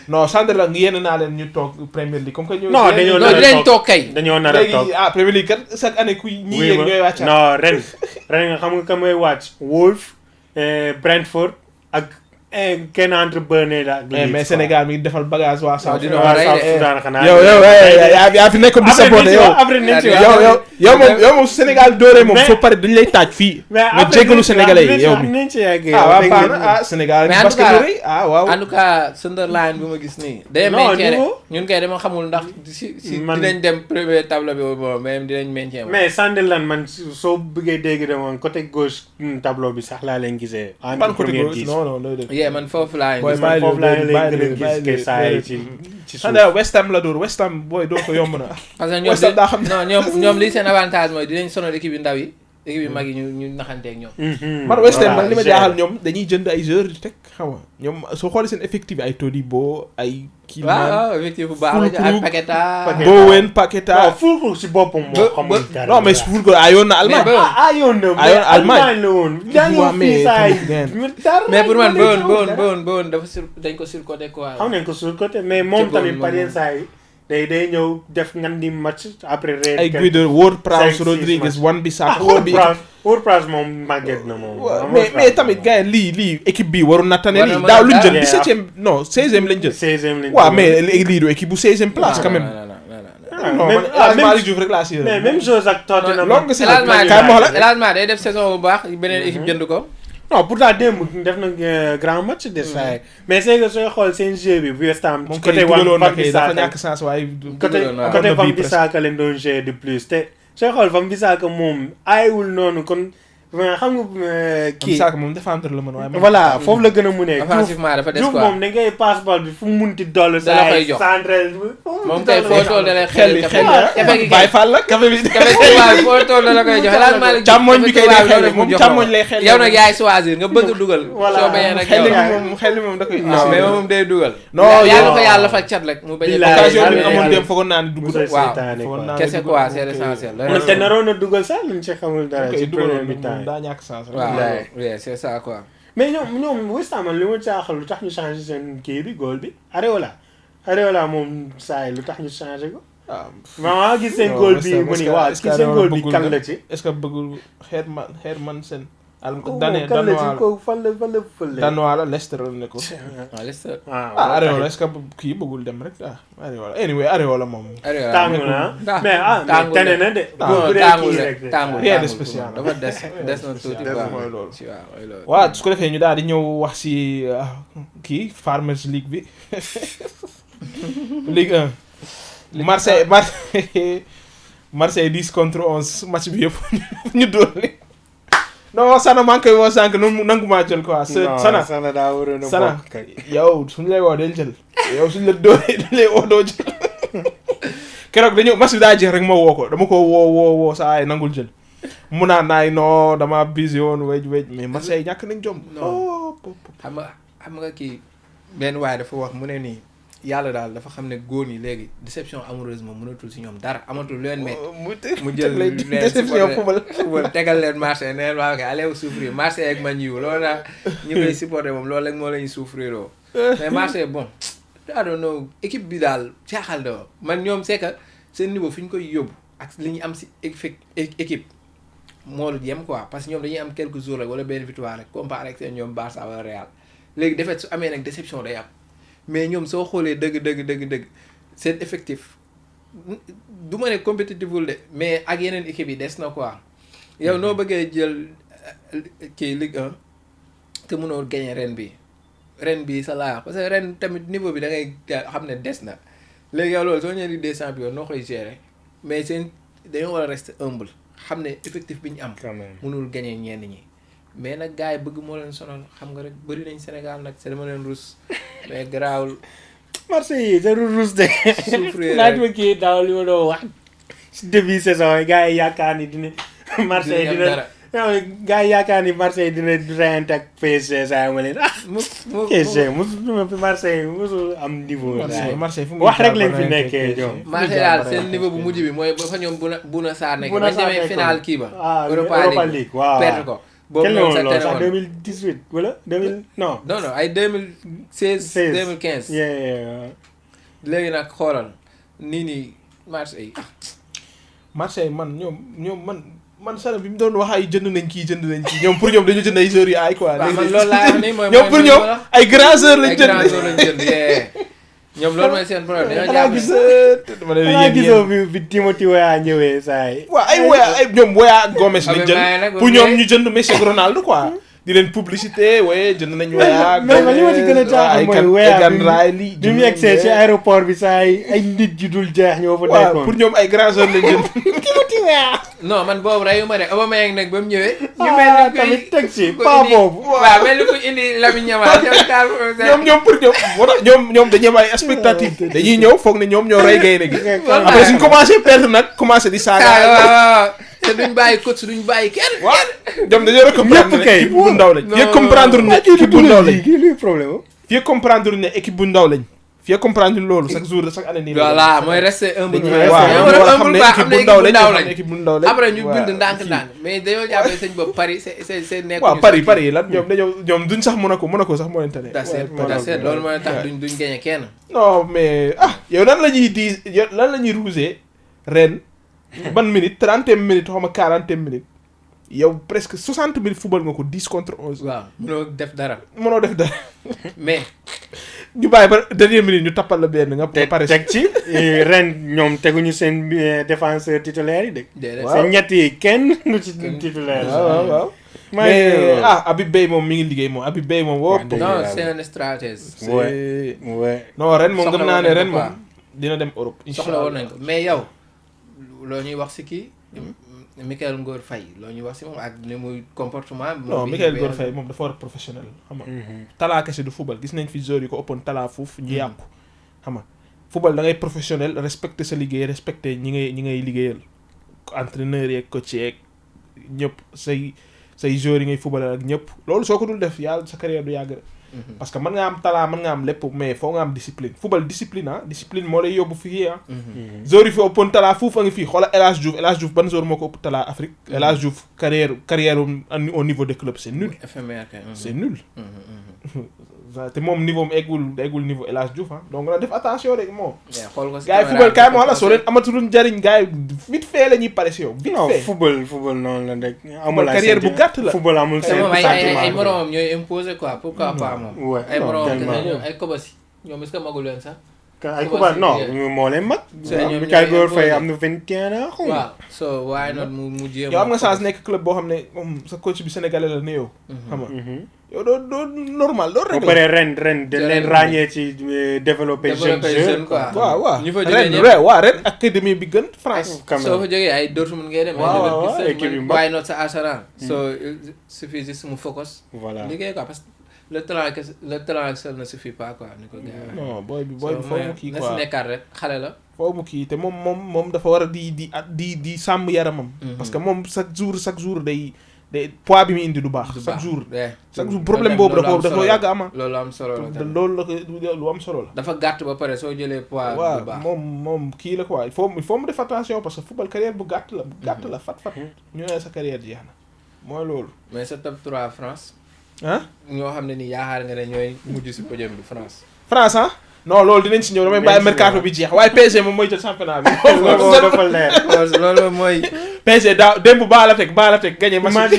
non Sunderland yenn naa leen ñu toog Premier League comme que ñoo. non dañoo nar a dinañ toog kay. dañoo nar a toog léegi Premier League kat chaque année kuy ñii yéeg ñooy wàccaat. non ren nga xam nga ka mooy wàcc Wolves Brentford ak. kenn entre Burnley ak Leeds mais Sénégal mi ngi defal bagage waa South Soudan xanaa yow yaa fi nekk di supporté yow moom Sénégal dooree moom soo pare dañu lay taaj fii nga jéggalu sénégalais yi yow mi waaw baax na Sénégal mais basket lu rëy waaw en tout cas Sunderland bi ma gis nii day maintien ñun kay dama xamul ndax si dinañ dem premier tableau bi bon même dinañ maintien mais Sunderland man soo bëggee dégg de moom côté gauche tableau bi sax laa leen gisee ban côté gauche non man foofu laa gis saa yi ci suuf. West Ham la dóor West Ham booy doo ko yomb na. parce que ñoom lii seen avantage mooy dinañ sonal équipe yu ndaw yi équipe yu mag yi ñu naxanteeg ñoom. man West Ham man li ma jaaxal ñoom dañuy jënd ay joueurs yu teg xam nga ñoom soo xoolee seen effectif ay Todibo ay. kii waaw effectif bu baax la ay Paqueta. Bowen Paqueta. Fulkrug si boppam moo xamul dara. non mais Fulkrug ayoon na Allemagne. ayoon na Allemagne la woon. mais pour man Bowen dafa dañ ko surcoté quoi. xam nañ ko surcoté mais moom tamit par yenn saa yi day ñëw def ngan di match après. ay Guido Ward-Prowse Rodriguez Wan-Bissaka. Ward-Prowse moom màgget na moom. mais tamit gars yi lii équipe bi waroon na tane lii daaw luñ jël 17e non 16e lañ jël. 16e lañ jël waaw mais lii du équipe bu 16e place quand même. non man Malick Diouf rek laa si. mais même chose ak Tottenham. loolu nga si Elhadji day def saison bu baax beneen équipe jënd ko. non pourtant démb def na grand match de saa mais c'est que sooy xool seen jeu bi bu West Ham. côté Wan-Bissaka dafa ñàkk sens waaye. côté Wan-Bissaka leen doon jouer de plus te sooy xool Wan-Bissaka moom aayewul noonu kon xam nga kii. Wan-Bissaka moom défendre la mën waaye. voilà foofu la gën a munee. offensivement dafa des quoi moom da ngay passe ball bi fu mu munti dolli. da la koy jox moom kay foo toll da lay xel Baye Fall la café bi foo toll da la koy jox Elhadji Malick càmmoñ bi kay day xel moom càmmoñ lay xel yow nag yaay choisir nga bëgg dugal soo bañee nag xel moom da koy non mais moom day dugal non yàlla ko yàlla fa cat rek mu bañ a occasion bi amoon dem foogoon naa ni dugg waaw kese quoi c'est l'essentiel te naroon na dugal sax luñ ci xamul dara ci premier mi-temps daa ñàkk sens waaw oui c'est ça quoi mais ñoom West Ham li ma jaaxal lu tax ñu changé seen kii bi goal bi Areola moom saa yi lu tax ñu changé ko. waaw maa gis seen goal bi mu ni waaw kii seen goal bi kan la ci. est-ce que bëggul Hermansen. Danois la Leicester la ne ko. Leicester. Areola est-ce que kii bëggul dem rek Areola anyway Areola moom. tàngu na mais tane na de. tàngul rien de spécial. dafa des na tuuti mooy loolu. waaw su ko defee ñu daal di ñëw wax si kii Farmers League bi Ligue 1. Marseille 10 contre 11 match bi yëpp ñu dóor non Sana maa ngi koy woo sànq nangu maa jël quoi. Sana daa waroon a bokk kay. yow suñu lay woo del jël yow suñu la dóoree dañ lay woo doo jël keroog dañu match bi daa jeex rek ma woo ko dama ko woo saa ay nangul jël mu naan naay non dama busy woon wej mais Marseille ñàkk nañ jom. non xam nga kii benn waaye dafa wax mu ne nii yàlla daal dafa xam ne góor ñi léegi déception amoureuse moom mënatul si ñoom dara amatul lu leen met mu jël leen déception football tegal leen Marseille ne leen waa kay allez souffrir Marseille ak Man U loolu daal ñu koy supporter moom loolu rek moo la ñuy souffrir oo mais Marseille bon I don't know équipe bi daal caaxal da man ñoom c'est que seen niveau fi ñu koy yóbbu ak li ñu am si équipe moo lu yem quoi parce que ñoom dañuy am quelques jours rek wala benn victoire rek comparé ak seen ñoom Barça wala Real léegi défaite su amee nag déception day am mais ñoom soo xoolee dëgg seen effectif du ma ne compétitif wul de mais ak yeneen équipe yi des na quoi yow noo bëggee jël kii Ligue 1 te mënoo gagner ren bi sa laa parce que ren tamit niveau bi da ngay xam ne des na léegi yow loolu soo ñëwee Ligue des Champions noo koy gérer mais seen dañoo war a rester humble xam ne effectif bi ñu am mënul gagner ñenn ñi mais nag gars yi bëgg moo leen sonal xam nga rek bëri nañ Sénégal nag c'est dama leen rus mais garaawul Marseille yi jarul rus de. souffrir laaj ma kii daaw li ma doon wax si début saison yi gars yi yaakaar ni dina. Marseille dina gars yi yaakaar ni Marseille dina reyante ak PSG saa ma leen PSG musul Marseille musul am niveau. Marseille fu wax rek lañ fi nekkee ñoom. Marseille daal seen niveau bu mujj bi mooy ba fa ñoom Bouna Sarr nekk. bañ demee final kii ba. Europa League waaw perte ko. boobu kenn noonu woon loolu sax sa 2018 wala 2000 non. non ay 2016 2015. léegi nag xoolal nii Marseille. Marseille man ñoom man Salah bi mu doon wax ay jënd nañ kii ñoom pour ñoom dañu jënd ay joueurs yu aay quoi. waaw man loolu laa wax nii mooy ñoom pour ñoom ay grands joueurs lañ jënd. ay grands joueurs lañ jënd ñoom loolu mooy seen problème dañoo jàpp xanaa gisoo bi Timothy Weah ñëwee saa yi. waaw ay Weah ay ñoom Weah ak Gomes lañ jënd pour ñoom ñu jënd Messi ak Ronaldo quoi. di leen publicité waaye jënd nañu Weah. mais li ma ci gën a jaaxal mooy Weah bi mu yegsee ci aéroport bi saa yi ay nit ji dul jeex ñoo fa nekkoon. waaw pour ñoom ay grands joueurs lañ jënd. Timothy Weah. non man boobu reyu ma de Aubameyang nag ba mu ñëwee. ñu mel ni tamit teg ci pas boobu. waaw mel ni ku indi Lamine Yamal. ñoom pour ñoom moo tax ñoom dañuy am ay expectative dañuy ñëw foog ne ñoom ñoo rey gaynde gi. après suñ commencé perdre nag commencé di saaga. waaw te duñ bàyyi coach duñ bàyyi kenn. waaw ñoom dañoo comprendre ne équipe bu ndaw lañ. fii comprendre ne équipe bu ndaw lañ. kii luy problème fii comprendre ne équipe bu ndaw lañ. fii comprendre loolu chaque jour chaque année nii. voilà mooy rester humble. waaw xam ne équipe bu ndaw lañ équipe bu ndaw lañ. après ñu bind ndànk-ndànk mais dañoo jàppee sëñ bopp Paris c'est nekk. waaw Paris lan ñoom duñ sax Monaco sax moo leen tane. peut-être loolu mooy tax duñ gagné kenn. non mais yow lan la ñuy ruusee ren. ban minute 30 minutes xaw ma 40 minutes yow presque 60 minutes football nga ko 10 contre 11. waaw mënoo def dara. mais. ñu bàyyi ba dernière minute ñu tappal la benn nga pare teg ci ren ñoom teguñu seen défenseur titulaire yi de. waaw seen ñett yi kenn nu ci titulaire. waaw mais Habib Beye moom mi ngi liggéey moom Habib Beye moom woo. non c'est un stratège. non ren moom gëm naa ne ren moom dina dem Europe. soxla woon nañ ko mais yow loo ñuy wax si kii. Mikayil Ngor Faye loo ñuy wax si moom ak ni muy comportement. non Mikayil Ngor Faye moom dafa war a professionnel xam nga. talaa kese du football gis nañ fi joueurs yi ko ëppoon talaa foofu ñu yàqu. xam nga football da ngay professionnel respecter sa liggéey respecter ñi ngay liggéeyal entraîneur yeeg coach yeeg ñëpp say joueurs yi ngay football ak ñëpp loolu soo ko dul def yàlla sa carrière du yàgg. parce que mën nga am talent mën nga am lépp mais foo nga am discipline football discipline discipline moo lay yóbbu fii joueurs yi fi ëppoon talent foofu a ngi fii xoola El Hadj Diouf ban joueur moo ko ëpp talent Afrique El Hadj Diouf carrière au niveau des clubs c'est nul. éphémère c'est nul. te moom niveau am eggul niveau El Hadj Diouf donc na def attention rek moom. xool ko si gars yi football kaay ma wala soo leen amatul njariñ gars yi vite fait la ñuy pare si yow. vite fait football noonu la rek. amul carrière bu gàtt la football amul seen ay moromam ñooy imposer quoi pourquoi pas moom. ay moromam kese ay Kobasi ñoom est-ce que magul leen sax. ay Kobasi non moo leen mag. Mikayil Ngor Faye am na 21 ans xaw ma. waaw so waaye nag mu jéem. yow am nga chance nekk club boo xam ne moom sa coach bi sénégalais la ne yow. xam nga yow doo normal doo rek. ba pare ren dañ leen ràññee ci développer jeune quoi. waaw ñu fa jógee ñëpp ren académie bi gën France. soo fa jógee ay Dortmund ngay dem. waaw équipe yu mag waaye not sa Arsenal. so il suffit juste mu focus. voilà liggéey quoi parce que le talent seul ne suffit pas quoi ni ko gars yi. non booy bi foo mu kii quoi na si nekkaat rek xale la. foo mu kii te moom dafa war a di sàmm yaramam. parce que moom chaque jour day de poids bi mu indi du baax. chaque jour problème boobu dafa yàgg ama. loolu am solo la tamit loolu la ko lu am solo la. dafa gàtt ba pare soo jëlee poids. waaw bu baax moom kii la quoi il faut mu def attention parce que football carrière bu gàtt la. fat ñu ne sa carrière jeex na mooy loolu. mais sa top 3 France. ah. ñoo xam ne ni yaakaar nga ne ñooy mujj si podium bi France. France ah. non loolu dinañ si ñëw damay bàyyi mercato bi jeex waaye PSG moom mooy jël championnat bi. loolu dafa leer. loolu mooy. PSG daaw démb baa la teg gagné match bi.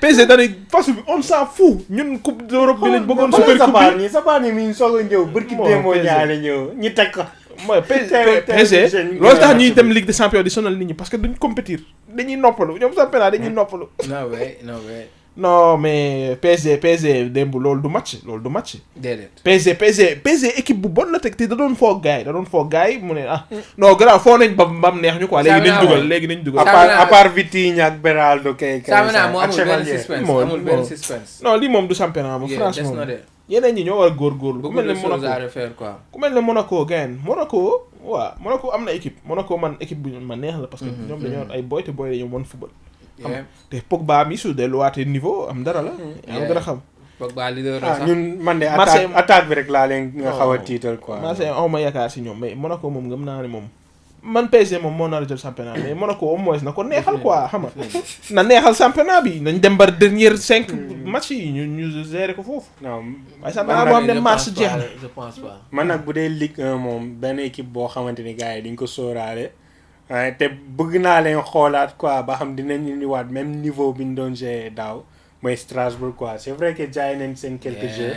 PSG dañuy façon bi on s'en fout ñun coupe d'Europe bi lañ bëggoon. super coupe bi sa part ni mi ngi soog a ñëw. bërki démboo ñaare ñëw ñu teg ko. mooy PSG loolu tax ñuy dem Ligue des Champions di sonal nit ñi parce que duñ compétir dañuy noppalu ñoom championnat dañuy noppalu. non mais PSG démb loolu du match. déedéet PSG équipe bu bon la teg te da doon foog gars yi mu ne non grand foo nañ bam neex ñu quoi léegi nañ dugal à part Vitinha ak Beraldo kay championnat moo amul benn suspense non lii moom du championnat moom France moom yeneen ñi ñoo war a góorgóorlu ku mel ne Monaco Monaco am na équipe Monaco man équipe bu ma neex la parce que ñoom dañoo ay boy te boy dañoo mën football te Pogba mi su delluwaatee niveau am dara la. am dara xam. Pogba leader la sax ñun man de attaque bi rek laa leen nga xaw a tiital quoi. Marseille aw ma yaakaar si ñoom mais Monaco moom gëm naa ne moom. man PSG moom moo nar a jël championnat mais Monaco au moins na ko neexal quoi xam nga. na neexal championnat bi nañ dem ba dernière 5 match yi ñu gérer ko foofu. non waaye championnat boo xam ne mars jeex na. je pense pas. man nag bu dee Ligue 1 moom benn équipe boo xamante ni gars yi dañ ko sóoraale. te bëgg naa leen xoolaat quoi ba xam dinañ indiwaat même niveau bi ñu doon jouer daaw mooy Strasbourg quoi c'est vrai que jaay nañ seen quelques jeux.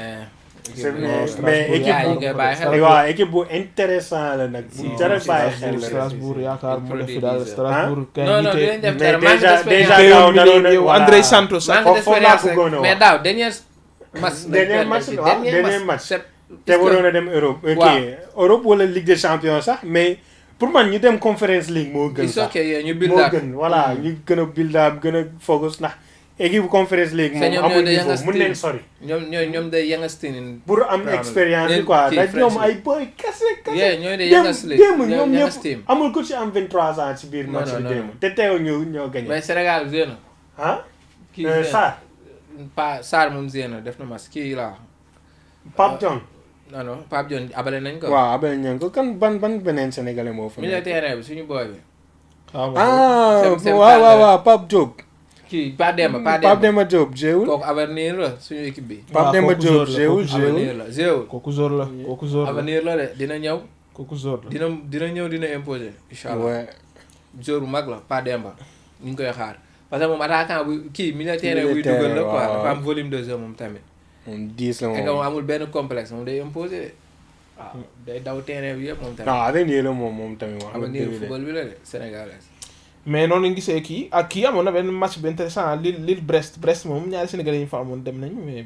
mais équipe bu intéressant la nag. bu jar a bàyyi xel la Strasbourg yaakaar mu def fi daal Strasbourg. non dinañ def dara déjà daaw daroon na voilà André Santos. foofu laa bëggoon a wax mais daaw dernier match. te waroon a dem Europe. ok Europe wala Ligue des Champions sax mais. pour man ñu dem Conference League moo gën sax ñu build up moo gën voilà ñu gën a build up gën a focus ndax équipe Conference League moom amul niveau mën leen sori ñoom day youngster pour am expérience bi quoi da ñoom ay boy kase ñooy de youngster démb ñoom ñëpp amul ku ci am 23 ans ci biir match bi démb te teew ñoo gagné mais Sénégal zéna kii Sarr moom zéna def na match kii la Pape John non Pape Dione abale nañ ko. waaw abale nañ ko kan ban beneen sénégalais moo fa. milieu terrain bi suñu boy bi. waaw Pape Diop. kii Pape Demba Diop jéewul. kooku avenir la suñu équipe bi. Pape Demba Diop jéewul avenir la jéewul. kooku zor la avenir la de dina ñëw. kooku zor la dina ñëw dina imposer. incha allah jour bu mag la Pape Demba ñu ngi koy xaar parce que moom attaquant bu kii milieu terrain buy dugal la quoi dafa am volume de jeu moom tamit. moom 10 la moom amul benn complexe moom day imposer waaw day daw terrain bi yëpp moom tamit. non avenir la moom tamit wax avenir football bi la de sénégalais. mais noonu lañu gisee kii ak kii amoon na benn match bu intéressant Lille Brest moom ñaari sénégalais yi fa amoon dem nañ mais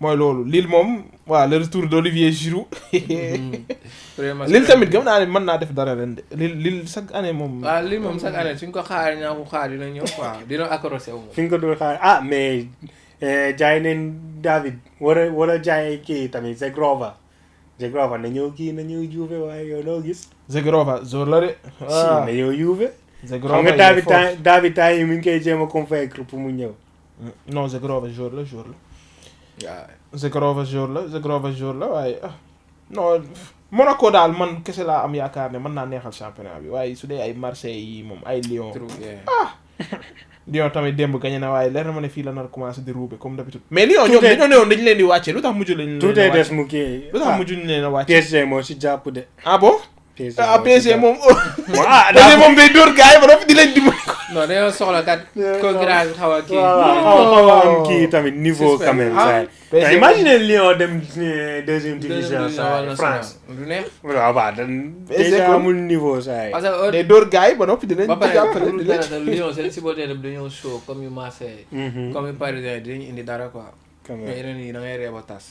mooy loolu Lille moom waaw le retour d'Olivier Giroud. Lille tamit gëm naa ne mën naa def dara ren de Lille chaque année moom. waaw Lille moom chaque année suñ ko xaar ñaa ko xaar dina ñëw quoi dina accroché wu. fi nga ko doon xaar mais. jaay neen David war a jaay kii tamit Zegrova na ñëw kii na ñëw Juve waaye yow noo gis. Zegrova jour la de. waaw na ñëw Juve. Zegrova xam nga David temps yi mi ngi koy jéem a convaincre pour mu ñëw. non Zegrova jour la. waaw Zegrova jour la waaye non Monaco daal man kese laa am yaakaar ne mën naa neexal championnat bi waaye su dee ay Marseille yi moom ay Lyon. Lyon tamit démb gagné na waaye leer na ma ne fii la nar commencé di roube comme d'habitude mais Lyon ñoom dañoo newoon dañu leen di wàcce lu tax mujj lañu leen tuutee des mu kii lu tax mujj ñu leen a wàcce PSG moo si jàpp de bon PSG moom daal moom day dóor gars yi ba noppi di leen dimbali ko non dañoo soxla kat concurrence xaw a kii xaw a am kii tamit niveau quand même ça imagine Lyon dem deuxième division France du neex waaw déjà amul niveau ça parce que day dóor gars yi ba noppi di leen jàppale di leen Lyon seen supporter bi dañoo show comme yu Marseille comme yu Parisien dinañu indi dara quoi mais yeneen yi da ngay reeba tas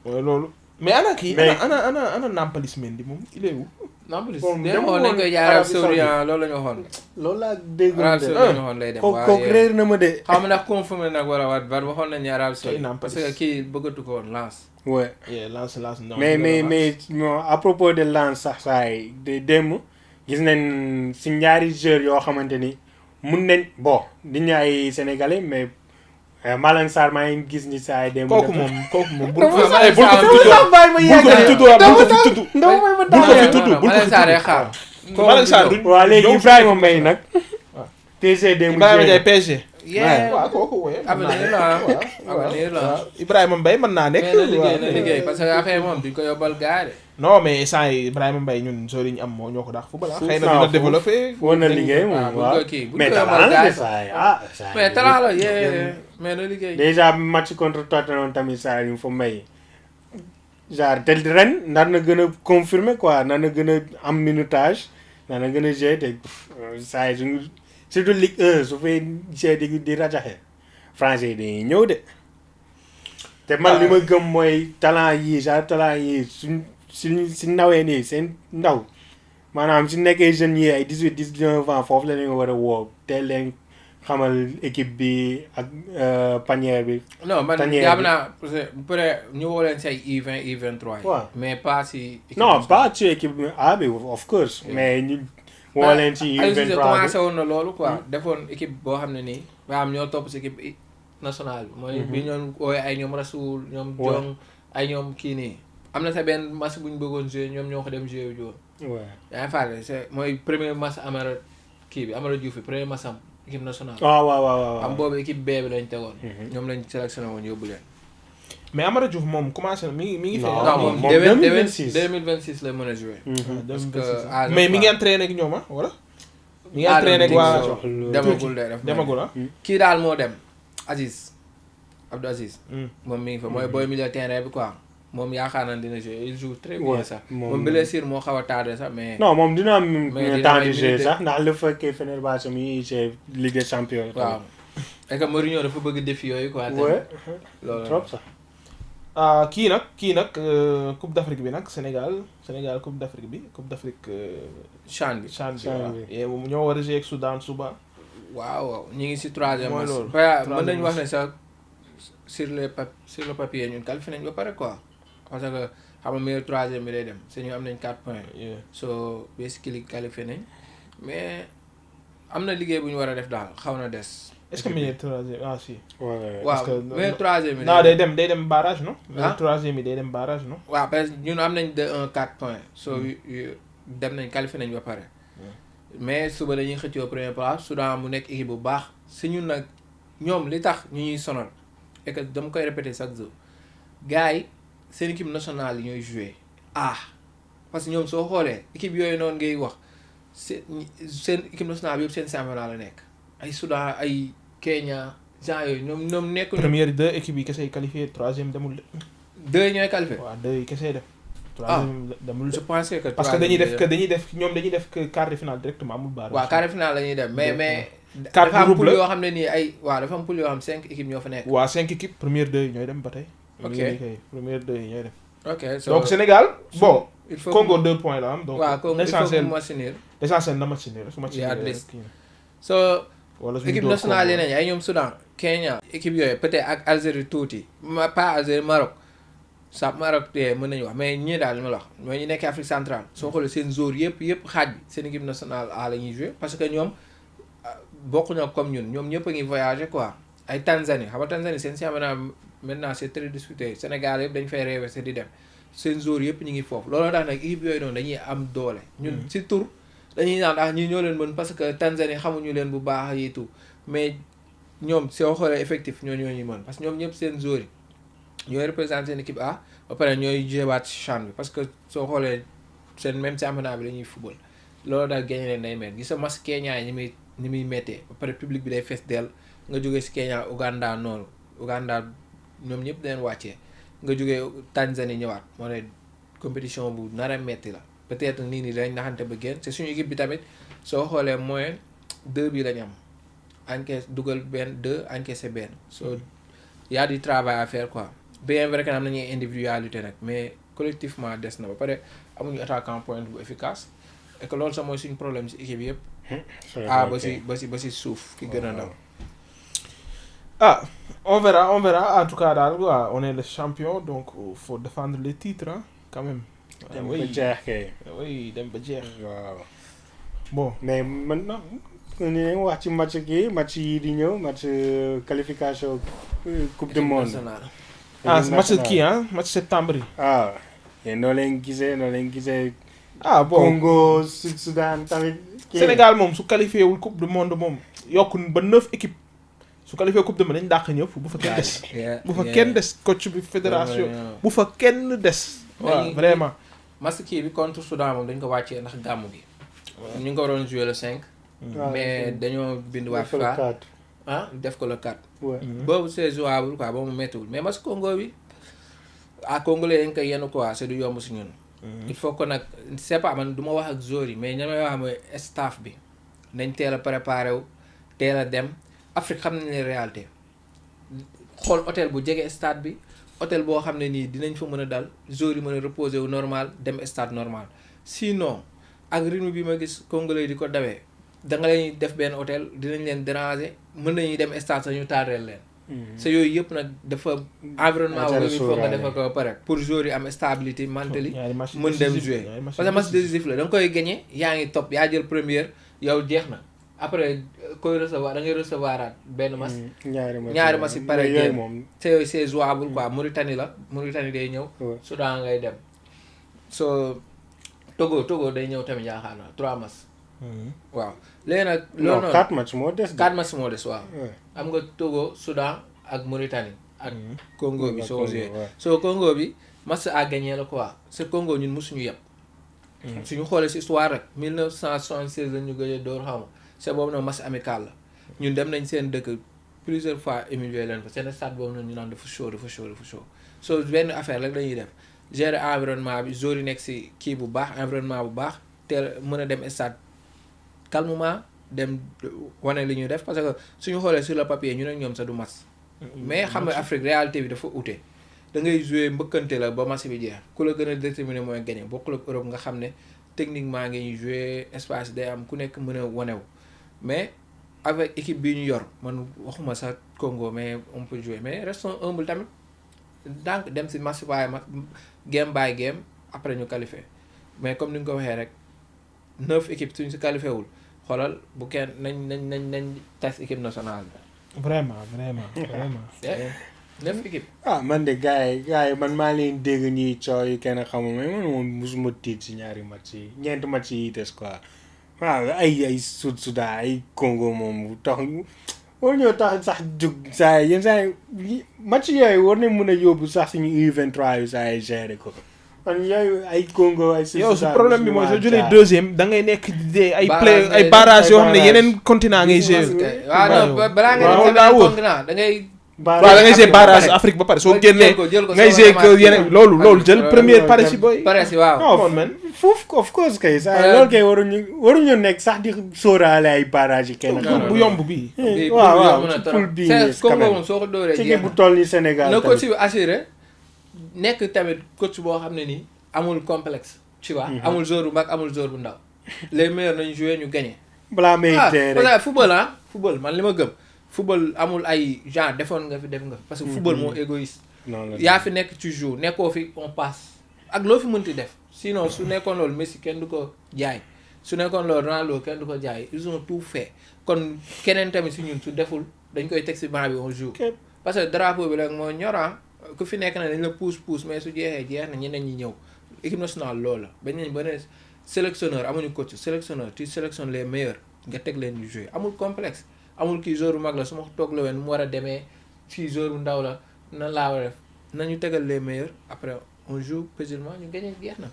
mooy loolu mais ana kii ana Nampalys Mendy moom il est où Nampalys demoon nañ koy jaar Arabie Saoudite loolu la ñu waxoon loolu laa dégg Arabie Saoudite la ñu waxoon lay dem kooku réer na ma de xaw ma ndax confirmé nag wala waat bar waxoon nañ ne Arabie Saoudite parce que kii bëggatu ko woon Lens ouais Lens mais à propos de Lens sax saa yi de démb gis nañ si ñaari joueurs yoo xamante ni mun nañ bon nit ñi ay sénégalais mais Malang Sarr maa ngi gis ni saa yi dem. kooku moom bul Dama ko Malang bul ko Sarr fi tudd bàyyi ma bul ko fi tudd bul ko fi tudd ndaw may ma bul ko fi daaneel. tudd bul ko fi Malang Sarr tudd xaar. Malang Sarr duñ waaw léegi ñoom Ibrahima Mbaye nag. waaw. PSG dem Ibrahima Ndiaye PSG. Yeah. waaw kooku wooye Avenir la avenir la. waaw Ibrahima Mbaye mën naa nekk. mais na liggéey na waaw. liggéey parce que affaire moom duñ ko yóbbal gars de. non mais saa yi Ibrahima Mbaye ñun soo ñu am moo ñoo ko daax football ah. Fuuf xëy na naa dina fuuf. développé. war na liggéey moom buñ waaw ko kii buñ mais ko talent yóbbal la de gars saa yi ah saa yi. mais talent la yee mais na liggéey. déjà match contre Tottenham tamit saa yi fa may genre te ren nar na gën a confirmer quoi nar na gën a am minutage nar na gën a jouer te saa yi suñu surtout Ligue 1 su fay jouer di rajaxe français yi dañuy ñëw de te man li ma gëm mooy talent yii genre talent yii suñ nawee nii seen ndaw maanaam su nekkee jeunes yi ay 18 19 ans foofu la leen war a woo teel leen xamal équipe bi ak panière bi. non man Tanière jàpp bi. naa parce que peut-être ñu woo leen si ay U20 U23 yi. waaw. mais pas si. non pas ci équipe A bi of course mais ñu woo leen ci Aliou Cissé U23 commencé woon na loolu quoi defoon équipe boo xam ne nii nga xam ñoo topp si équipe nationale bi. mooy bi ñoom wooye ay ñoom Rasoul ñoom Ouais. Jong ay ñoom kii nii. am na sa benn match bu ñu bëggoon jouer ñoom ñoo ko dem jouer wu joon ouais. yaa ngi fàtte c'est mooy premier match Amara kii bi Amara Diouf bi premier match am équipe nationale. waaw. am boobu équipe B bi lañ tegoon. Mhm. ñoom lañ sélectionné woon yóbbu leen. mais Amara Diouf moom commencé na mi ngi Non, fay. non moom moom 2026 2026 2026 lay mën a jouer. parce que âge mais mi ngi quoi. entraîné ak ñoom ah wala. mi ngi Ah, entraîné ak non, waa Turquie. demagul de def demagul ah. kii daal moo dem Aziz Abdou Aziz Hmm. moom mi ngi fa mooy booy milieu terrain bi quoi moom yaakaar naa dina jouer il joue très bien Ouais, sax moom- moom blessure moo xaw a tardé sax mais non moom dina am Mais dina temps may de jeu minute. sax ndax lu fekkee Fenerbahçe mi c'est Ligue des Champions. waaw et que Mourinho dafa bëgg défi yooyu quoi tamit. ouais loolu trop sax. ah kii nag Coupe d'Afrique bi nag Sénégal Coupe d'Afrique bi Coupe d'Afrique CHAN bi CHAN bi CHAN waaw. bi. et ñoo war a jouer ak Soudan suba. waaw ñu ngi si troisième Mooy match loolu. mën Troisième nañu wax match. ne sax sur le papier ñun qualifié nañ ba pare quoi parce que xam nga meilleur troisième bi day dem c'est ñu am nañ 4 points Yeah. so basically qualifié nañ mais am na liggéey bu ñu war a def daal xaw na des. est-ce que meilleur troisième ah si. ouais. waaw que- meilleur troisième bi. non day dem barrage non. Ah. meilleur troisième yi day dem barrage non. waaw parce que ñun am nañ de 1 4 points so dem nañ qualifié nañ ba pare. mais suba dañuy xëccoo première place Soudan mu nekk équipe bu baax si ñun nag ñoom li tax ñu ñuy sonal et que dama koy répéter chaque jour gars yi seen équipe nationale yi ñooy joué parce que ñoom soo xoolee équipe yooyu noonu ngay wax seen équipe nationale bi yëpp seen championnat la nekk ay Soudan ay Kenya gens yooyu ñoom nekkuñu. première deux équipes yi kese yi qualifié troisième demul de. deux ñooy qualifié. waaw deux yi kese dem. troisième demul je de. pensais que. parce que dañuy def ñoom dañuy def que quart de finale directement amul barrage. waaw quart de finale la ñuy dem mais. Quatre dafa am groupes poule la. yoo xam ne nii ay waaw dafa am poule yoo xam 5 équipes ñoo fa nekk. waa 5 équipes première deux yi ñooy dem ba tey. Ok. ñu ngi nii kay première deux yi ñooy dem. ok so donc Sénégal bon. il faut Congo 2 points la am donc. waaw Congo il faut l'essentiel que mu machiner. l'essentiel na match nii rek su match Yeah, nii at rek least. kii na. so wala suñu équipe dóor nationale yi Congo. nañ ay ñoom Soudan Kenya équipe yooyu peut-être ak Algérie tuuti pas Algérie Maroc sa Maroc te mën nañu wax mais ñii daal li ma la wax mooy ñu nekk Afrique centrale soo xoolee seen joueurs yëpp xaaj bi seen équipe nationale A la ñuy jouer parce que ñoom bokkuñu comme ñoom ñëpp a ngi voyager quoi ay Tanzanie xam nga Tanzanie seen championnat maintenant c'est très disputé Sénégal yëpp dañ fay rêver c'est di dem seen joueurs yëpp ñu ngi foofu looloo tax nag équipe yooyu noonu dañuy am doole ñun si tur dañuy naan ñii ñoo leen mën parce que Tanzanie xamuñu leen bu baax yi tout mais ñoom soo xoolee effectif ñoo ñuy mën parce que ñoom ñëpp seen joueurs yi ñooy représenté seen équipe A ba pare ñooy jéewaat ci CHAN bi parce que soo xoolee seen même championnat bi dañuy football loolu daal gagné leen day métti gis nga match Kenya yi ni muy méttee ba pare public bi day fees dell nga jógee si Kenya Uganda noonu Uganda ñoom ñëpp daleen wàccee nga jógee Tanzanie ñëwaat moo ne compétition bu nar a métti la peut-être nii dañ naxante ba génn c'est suñu équipe bi tamit soo xoolee moyen 2 bi lañ am encaisse dugal benn 2 encaissé benn so y a du travail à faire quoi bien vrai que am nañuy individualité nag mais collectivement des na ba pare amuñu attaquant point bu efficace et que loolu sax mooy suñu problème ci équipe yëpp ba si suuf ki gën a ndaw Ah, on verra. En tout cas, on est le champion, donc il faut défendre les titres, hein, quand même. dem ba jeex kay. Oui, dem ba jeex. waaw. Bon. mais maintenant kon ni wax ci match yi di ñëw match qualification coupe du monde. match kii match septembre yi. yéen noo leen gisee. bon Congo Soudan tamit. Sénégal moom su qualifié wul coupe du monde moom yokku ba 9 équipes su qualifié coupe du monde dañ dàq ñëpp bu fa kenn des. bu fa kenn des coach bi fédération bu fa kenn des. waaw vraiment. match kii bi contre Soudan moom dañ ko wàccee ndax gàmmu gi. ñu ngi ko waroon jouer le 5. mais dañoo bind waa FIFA def ko le 4. boobu c'est jouable quoi boobu mu méttiwul mais match Congo bi congolais dañ koy yenn quoi c'est du yomb si ñun. il faut que nag c'est pas man du ma wax ak joueurs yi mais ña may wax mooy staff bi nañ teel a préparé wu teel a dem Afrique xam nañ ne réalité xool hôtel bu jege stade bi hôtel boo xam ne nii dinañ fa mën a dal joueurs yi mën a reposer wu normal dem stade normal sinon ak rythme bi ma gis congolais di ko dawee da nga leen def benn hôtel dinañ leen déranger mën nañuy dem stade sax ñu tardeel leen. sa yooyu yëpp nag dafa environnement boobu il faut nga defal ko pare pour joueurs yi am stabilité mentally mën dem jouer parce que match décisif la da nga koy gagné yaa ngi topp yaa jël première yow jeex na après koy recevoir da ngay recevoiraat benn match ñaari match yi pare jeex te yooyu c'est jouable quoi Mauritanie day ñëw Soudan ngay dem so Togo day ñëw tamit yaakaar naa 3 match waaw léegi nag loolu noonu 4 match moo des. 4 match moo des waaw. am nga Togo Soudan ak Mauritanie. ak Congo bi soo joué. soo Congo bi match à gagner la quoi c'est Congo ñun mosuñu yeb. suñu xoolee si histoire rek 1976 la ñu gëj a door xaw ma c'est boobu noonu match amical la ñun dem nañ seen dëkk plusieurs fois humilié leen fa seen stade boobu noonu ñu naan dafa chaud. soo benn affaire rek dañuy def gérer environnement bi joueurs yi nekk si kii bu baax environnement bu baax teel mën a dem stade. calmement dem wane li ñuy def parce que suñu xoolee sur le papier ñu ne ñoom sax du match mais xam nga Afrique réalité bi dafa ute da ngay jouer mbëkkante la ba match bi jeex ku la gën a déterminé mooy gagné bokkul ak Europe nga xam ne techniquement ngi ñuy jouer espace day am ku nekk mën a wanew mais avec équipe bi ñu yor man waxuma sax Congo mais on peut jouer mais restons humble tamit donc dem si match game by game après ñu qualifié mais comme ni nga ko waxee rek 9 équipes suñ si qualifié wul xoolal bu kenn nañ tas équipe nationale bi. vraiment. 9 équipes. man de gars yi man maa leen dégg ñuy coow yi kenn xamul mais man moom mosuma tiit si ñaari match yi ñeenti match yi des quoi waaw ay Soudan ay Congo moom tax war ñoo tax sax jug saa yenn saa yi match yooyu war nañ mën a yóbbu sax suñu U23 yu saa yi gérer ko. man yooyu ay Congo ay. yow su problème bi mooy soo jëlee deuxième da ngay nekk di ay barrage yoo xam ne yeneen continent ngay gérer. waaw non balaa nga def beneen continent da ngay. waaw da ngay gérer barrage Afrique ba pare soo génnee ngay gérer que yeneen loolu jël première pare si booy. pare si waaw non man foofu of course kay sax loolu kay waruñu nekk sax di sóoraale ay barrage yi kenn. bu yomb bii. waaw poul bii Congo moom soo ko dóoree jeex bu toll ni Sénégal na ko si assuré nekk tamit coach boo xam ne nii amul complexe tu vois amul joueur bu mag amul joueur bu ndaw les meilleurs nañu joué ñu gagné. balaa may tee rek parce que football man li ma gëm football amul ay genre defoon nga fi def nga parce que football moo égoïste. yaa fi nekk tu joues nekkoo fi on passe ak loo fi mënti def sinon su nekkoon loolu Messi kenn du ko jaay su nekkoon loolu Ronaldo kenn du ko jaay ils ont tout fait kon keneen tamit si ñun su deful dañ koy teg si banc bi on joue parce que drapeau bi rek moo ñora ku fi nekk na dañ la pousse mais su jeex na ñeneen ñi ñëw équipe nationale loolu la bañ nañ ba ne sélectionneur amuñu coach sélectionneur tu sélectionnes les meilleurs nga teg leen ñu jouer amul complexe amul kii joueur bu mag la su ma toog la wen mu war a demee fii joueur bu ndaw la nan laa war a def nañu tegal les meilleurs après on joue paisiblement ñu gagné jeex na.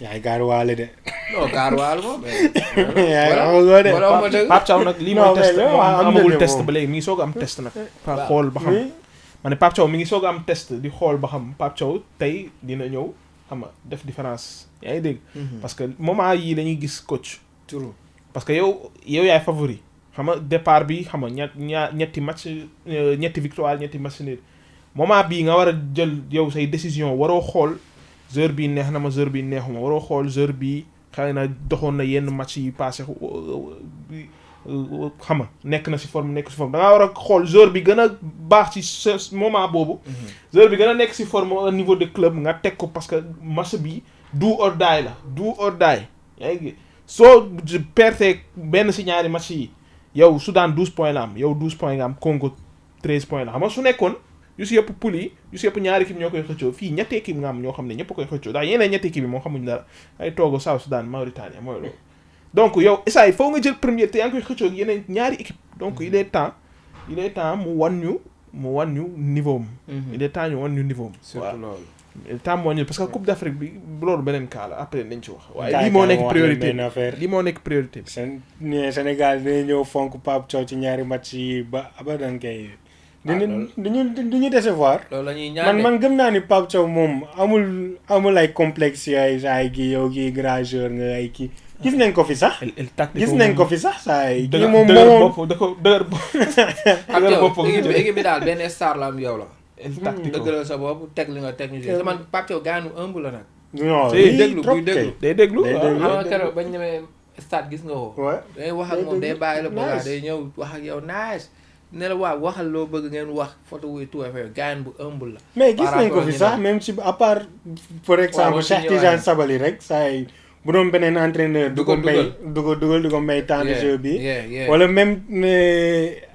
yaay gaaruwaale de. non gaaruwaale moom mais. Pape Thiaw nag lii mooy test amagul test ba léegi mi ngi soog a am test nag. xool ba xam ma ne Pape Thiaw mi ngi soog a am test di xool ba xam Pape Thiaw tey dina ñëw xam nga def différence yaa ngi dégg. parce que moment yii dañuy gis coach. parce que yow yaay favori xam nga départ bi xam nga ñetti match ñetti victoire ñetti match nul moment bii nga war a jël yow say décision waroo xool joueur bii neex na ma joueur bii neexuma waroo xool joueur bii xëy na doxoon na yenn match yi passé xam nga nekk na si forme da ngaa war a xool joueur bi gën a baax ci moment boobu. joueur bi gën a nekk si forme au niveau de club nga teg ko parce que match bi do or die la do or die yaa ngi soo perte benn si ñaari match yi yow Soudan 12 points la am yow 12 points nga am Congo 13 points la xam nga su nekkoon yu si yëpp poule yi yu si yëpp ñaari équipe ñoo koy xëccoo fii ñetti équipe nga am ñoo xam ne ñëpp koy xëccoo ndax yeneen ñetti équipe yi moom xamuñ dara ay Togo South Soudan Mauritanie mooy loolu donc yow esa yi foo nga jël premier te yaa ngi koy xëccoo ak yeneen ñaari équipe donc il est temps mu wan ñu niveau am il est temps ñu wan ñu niveau am surtout loolu il est temps mu wan ñu parce que Coupe d'Afrique bi loolu beneen cas la après nañ ci wax waaye lii moo nekk priorité lii moo nekk priorité bi Sénégal dina ñëw fonk Pape Thiaw ci ñaari match yi ba abadan kay duñu décevoir loolu la ñuy ñaan man gëm naa ni Pape Thiaw moom amul ay complexe ay saa yi kii yow kii grand joueur nga ay kii gis nañ ko fi sax gis nañ ko fi sax saa yi kii moom dëgër bopp équipe bi daal benn star la am yow la dëggalal sa bopp teg li nga teg ñu si man Pape Thiaw gaanu humble la nag non buy déglu xam nga keroog bañ demee stade gis nga ko day wax ak moom day bàyyi la bëgga day ñëw wax ak yow nice ne la waaw waxal loo bëgg ngeen wax photo wuy tout affaire gaan bu humble la mais gis nañ ko fi sax même si à part par exemple Cheikh Tidiane Sabali rek saa yi bu doon beneen entraîneur du ko may temps de jeu bi wala même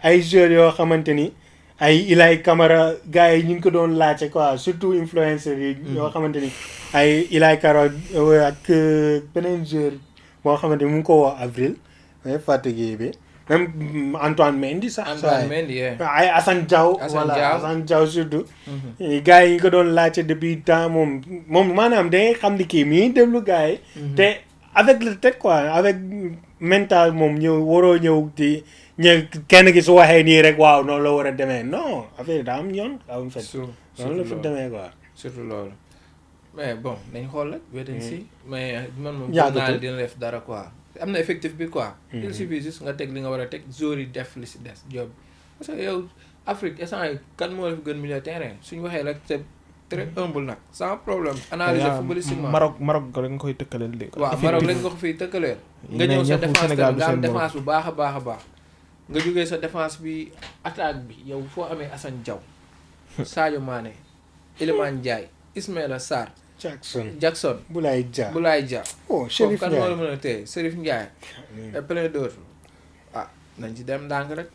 ay joueurs yoo xamante ni ay Ilay Camara gars yi ñu ngi ko doon laajte quoi surtout influenceurs yi yoo xamante ni ay Ilay Camara ak beneen joueur boo xamante ni mu ngi ko woo avril mais fàttali bi même Antoine Mendy sax Antoine Mendy ay Assane Diao Assane Diao surtout gars yi ñu ko doon laajte depuis temps moom maanaam day xam ni kii mii déglu gars yi te avec le tête quoi avec mental moom waroo ñëw di kenn ki su waxee nii rek waaw noonu la war a demee non affaire daa am yoon am fait noonu la fa demee quoi surtout loolu mais bon nañ xool rek wait and see mais man moom naa dina def dara quoi am na effectif bi quoi il suffit juste nga teg li nga war a teg joueurs yi def li si des job parce que yow Afrique instant yi kan moo la fi gën milieu terrain suñu waxee rek c'est très humble nag sans problème analyser footballistiquement Maroc rek nga koy tëkkaleel léegi waaw Maroc rek nga ko fiy tëkkaleel nga ñëw sa défense nga am défense bu baax a baax nga jógee sa défense bi attaque bi yow foo amee Assane Diao Sadio Mané Iliman Ndiaye Ismaïla Sarr Jackson Boulaye Dia Chérif kan moo la mën a téye Chérif Ndiaye et plein d'autres nañ ci dem ndànk rek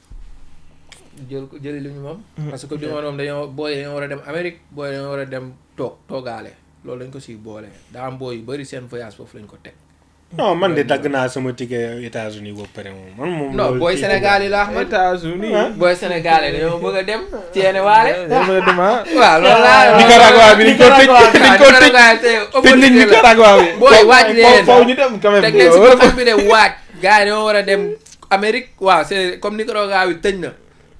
jëli li ñu moom parce que du moom dañoo war a dem Amérique booy dañoo war a dem toogaale loolu lañ ko siy boole daa am booy yu bëri seen voyage foofu lañ ko teg non man de dagg naa sama ticket États-Unis ba pare moom non booy Sénégal yi la wax man États-Unis booy Sénégal yi dañoo bëgg a dem ceene waale waaw loolu laa Nicaragua bi niñ ko tëj nañ Nicaragua bi booy waaj leen foofu ñu dem quand même teg leen si boppam bi de waaj gars yi dañoo war a dem Amérique waaw c'est comme Nicaragua bi tëj na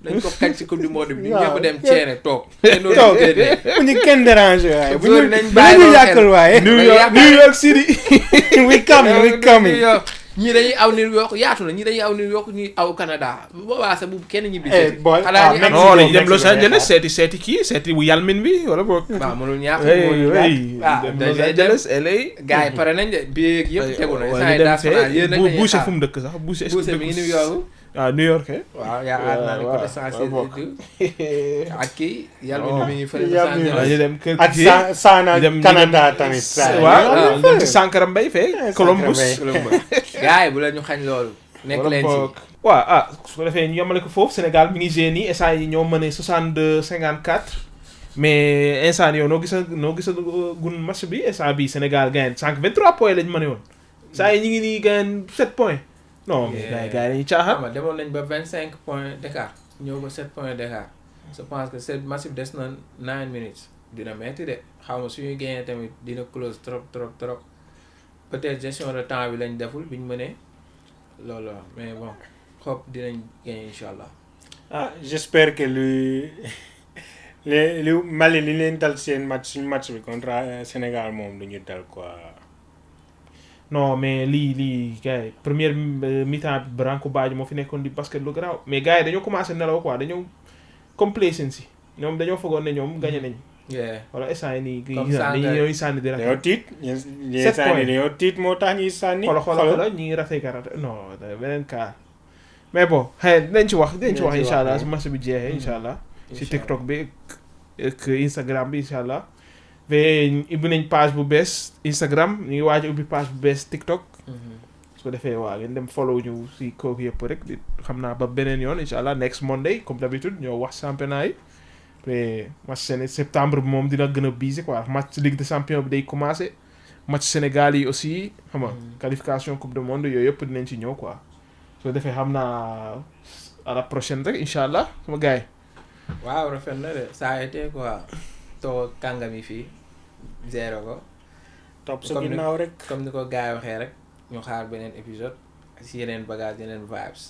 dañ ko xaj si coupe du monde bi ñëpp dem ceene toog bu ñu kenn déranger waaye bu ñu yàqal waaye New York City we coming ñii dañuy aw New York yaatu na ñii dañuy aw New York ñii aw Canada boobaa sax bu kenn ñibbi boy xanaa ñi non dañuy dem Los Angeles seeti bu yalmin bi wala boog waaw mënul ñaax Los Angeles LA gars yi pare nañ de bi yëpp tegu na bu Boucher fu mu dëkk sax Boucher mi ngi New York waaw New York waaw yaakaar naa ne côté sensibilité ak kii yàlla mi ngi fële ñu dem kër ak Sana Canada tamit waaw dem ci Sankara Mbaye fee Columbus gars yi bu la ñu xañ loolu nekk leen ci waaw su ko defee ñu yemale ko foofu Sénégal mi ngi génn nii instant yi ñoo mëne 62-54 mais instant yow noo gisa gun match bi instant bi Sénégal gagne 23 points lañ mëne woon saa yi ñu ngi nii gagne 7 points non mais gars yi dañuy caaxaan demoon nañ ba 25 points d'écart ñëw ba 7 points d'écart je pense que cette match bi des na 9 minutes dina metti de xaw ma suñuy gagné tamit dina close trop peut-être gestion de temps bi lañ deful biñ mënee loolu mais bon xob dinañ gagné incha allah. J'espère que li Mali li leen dal seen suñu match bi contre Sénégal moom du ñu dal quoi. non mais lii gars yi première mi-temps bi Branco Badji moo fi nekkoon di basket lu garaaw mais gars yi dañoo commencé nelaw quoi dañoo complacency ñoom dañoo fogoon ne ñoom gagné nañ. wala instant yii nii ñooy sànni di rafet. dañoo tiit ñenn sànni dañoo tiit moo tax ñuy sànni. xoolal ñi ngi rafet karate non beneen cas mais bon xëy dinañ ci wax incha allah su match bi jeexee incha allah. si TikTok bi ak Instagram bi incha allah. mais ubbi nañ page bu bees Instagram ñu ngi waaj a ubbi page bu bees TikTok. su ko defee waa ngeen dem follow ñu si kooku yëpp rek di xam naa ba beneen yoon incha allah next Monday comme d'habitude ñoo wax championnat yi après match septembre bi moom dina gën a busy quoi match Ligue des Champions bi day commencé match Sénégal yi aussi xam nga qualification coupe du monde yooyu yëpp dinañ ci ñëw quoi su ko defee xam naa à la prochaine rek incha allah sama gars yi. waaw rafet na de ça a été quoi toog kàngam yi fii zéro ko. topp sa ginnaaw rek comme ni ko gars yi waxee rek ñu xaar beneen épisode si yeneen bagage yeneen vibes.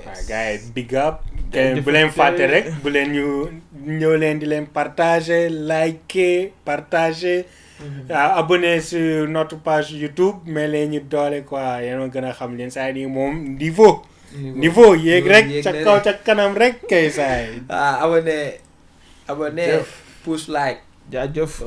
waaw gars yi big up. bu leen fàtte rek bu leen ñu ñëw leen di leen partager liker partager. Abonner sur notre page YouTube mais leen ñu doole quoi yéen a gën a xam leen saa yi moom niveau yéeg rek ca kaw ca kanam rek kay saa yi. abonné pouce like jaajëf.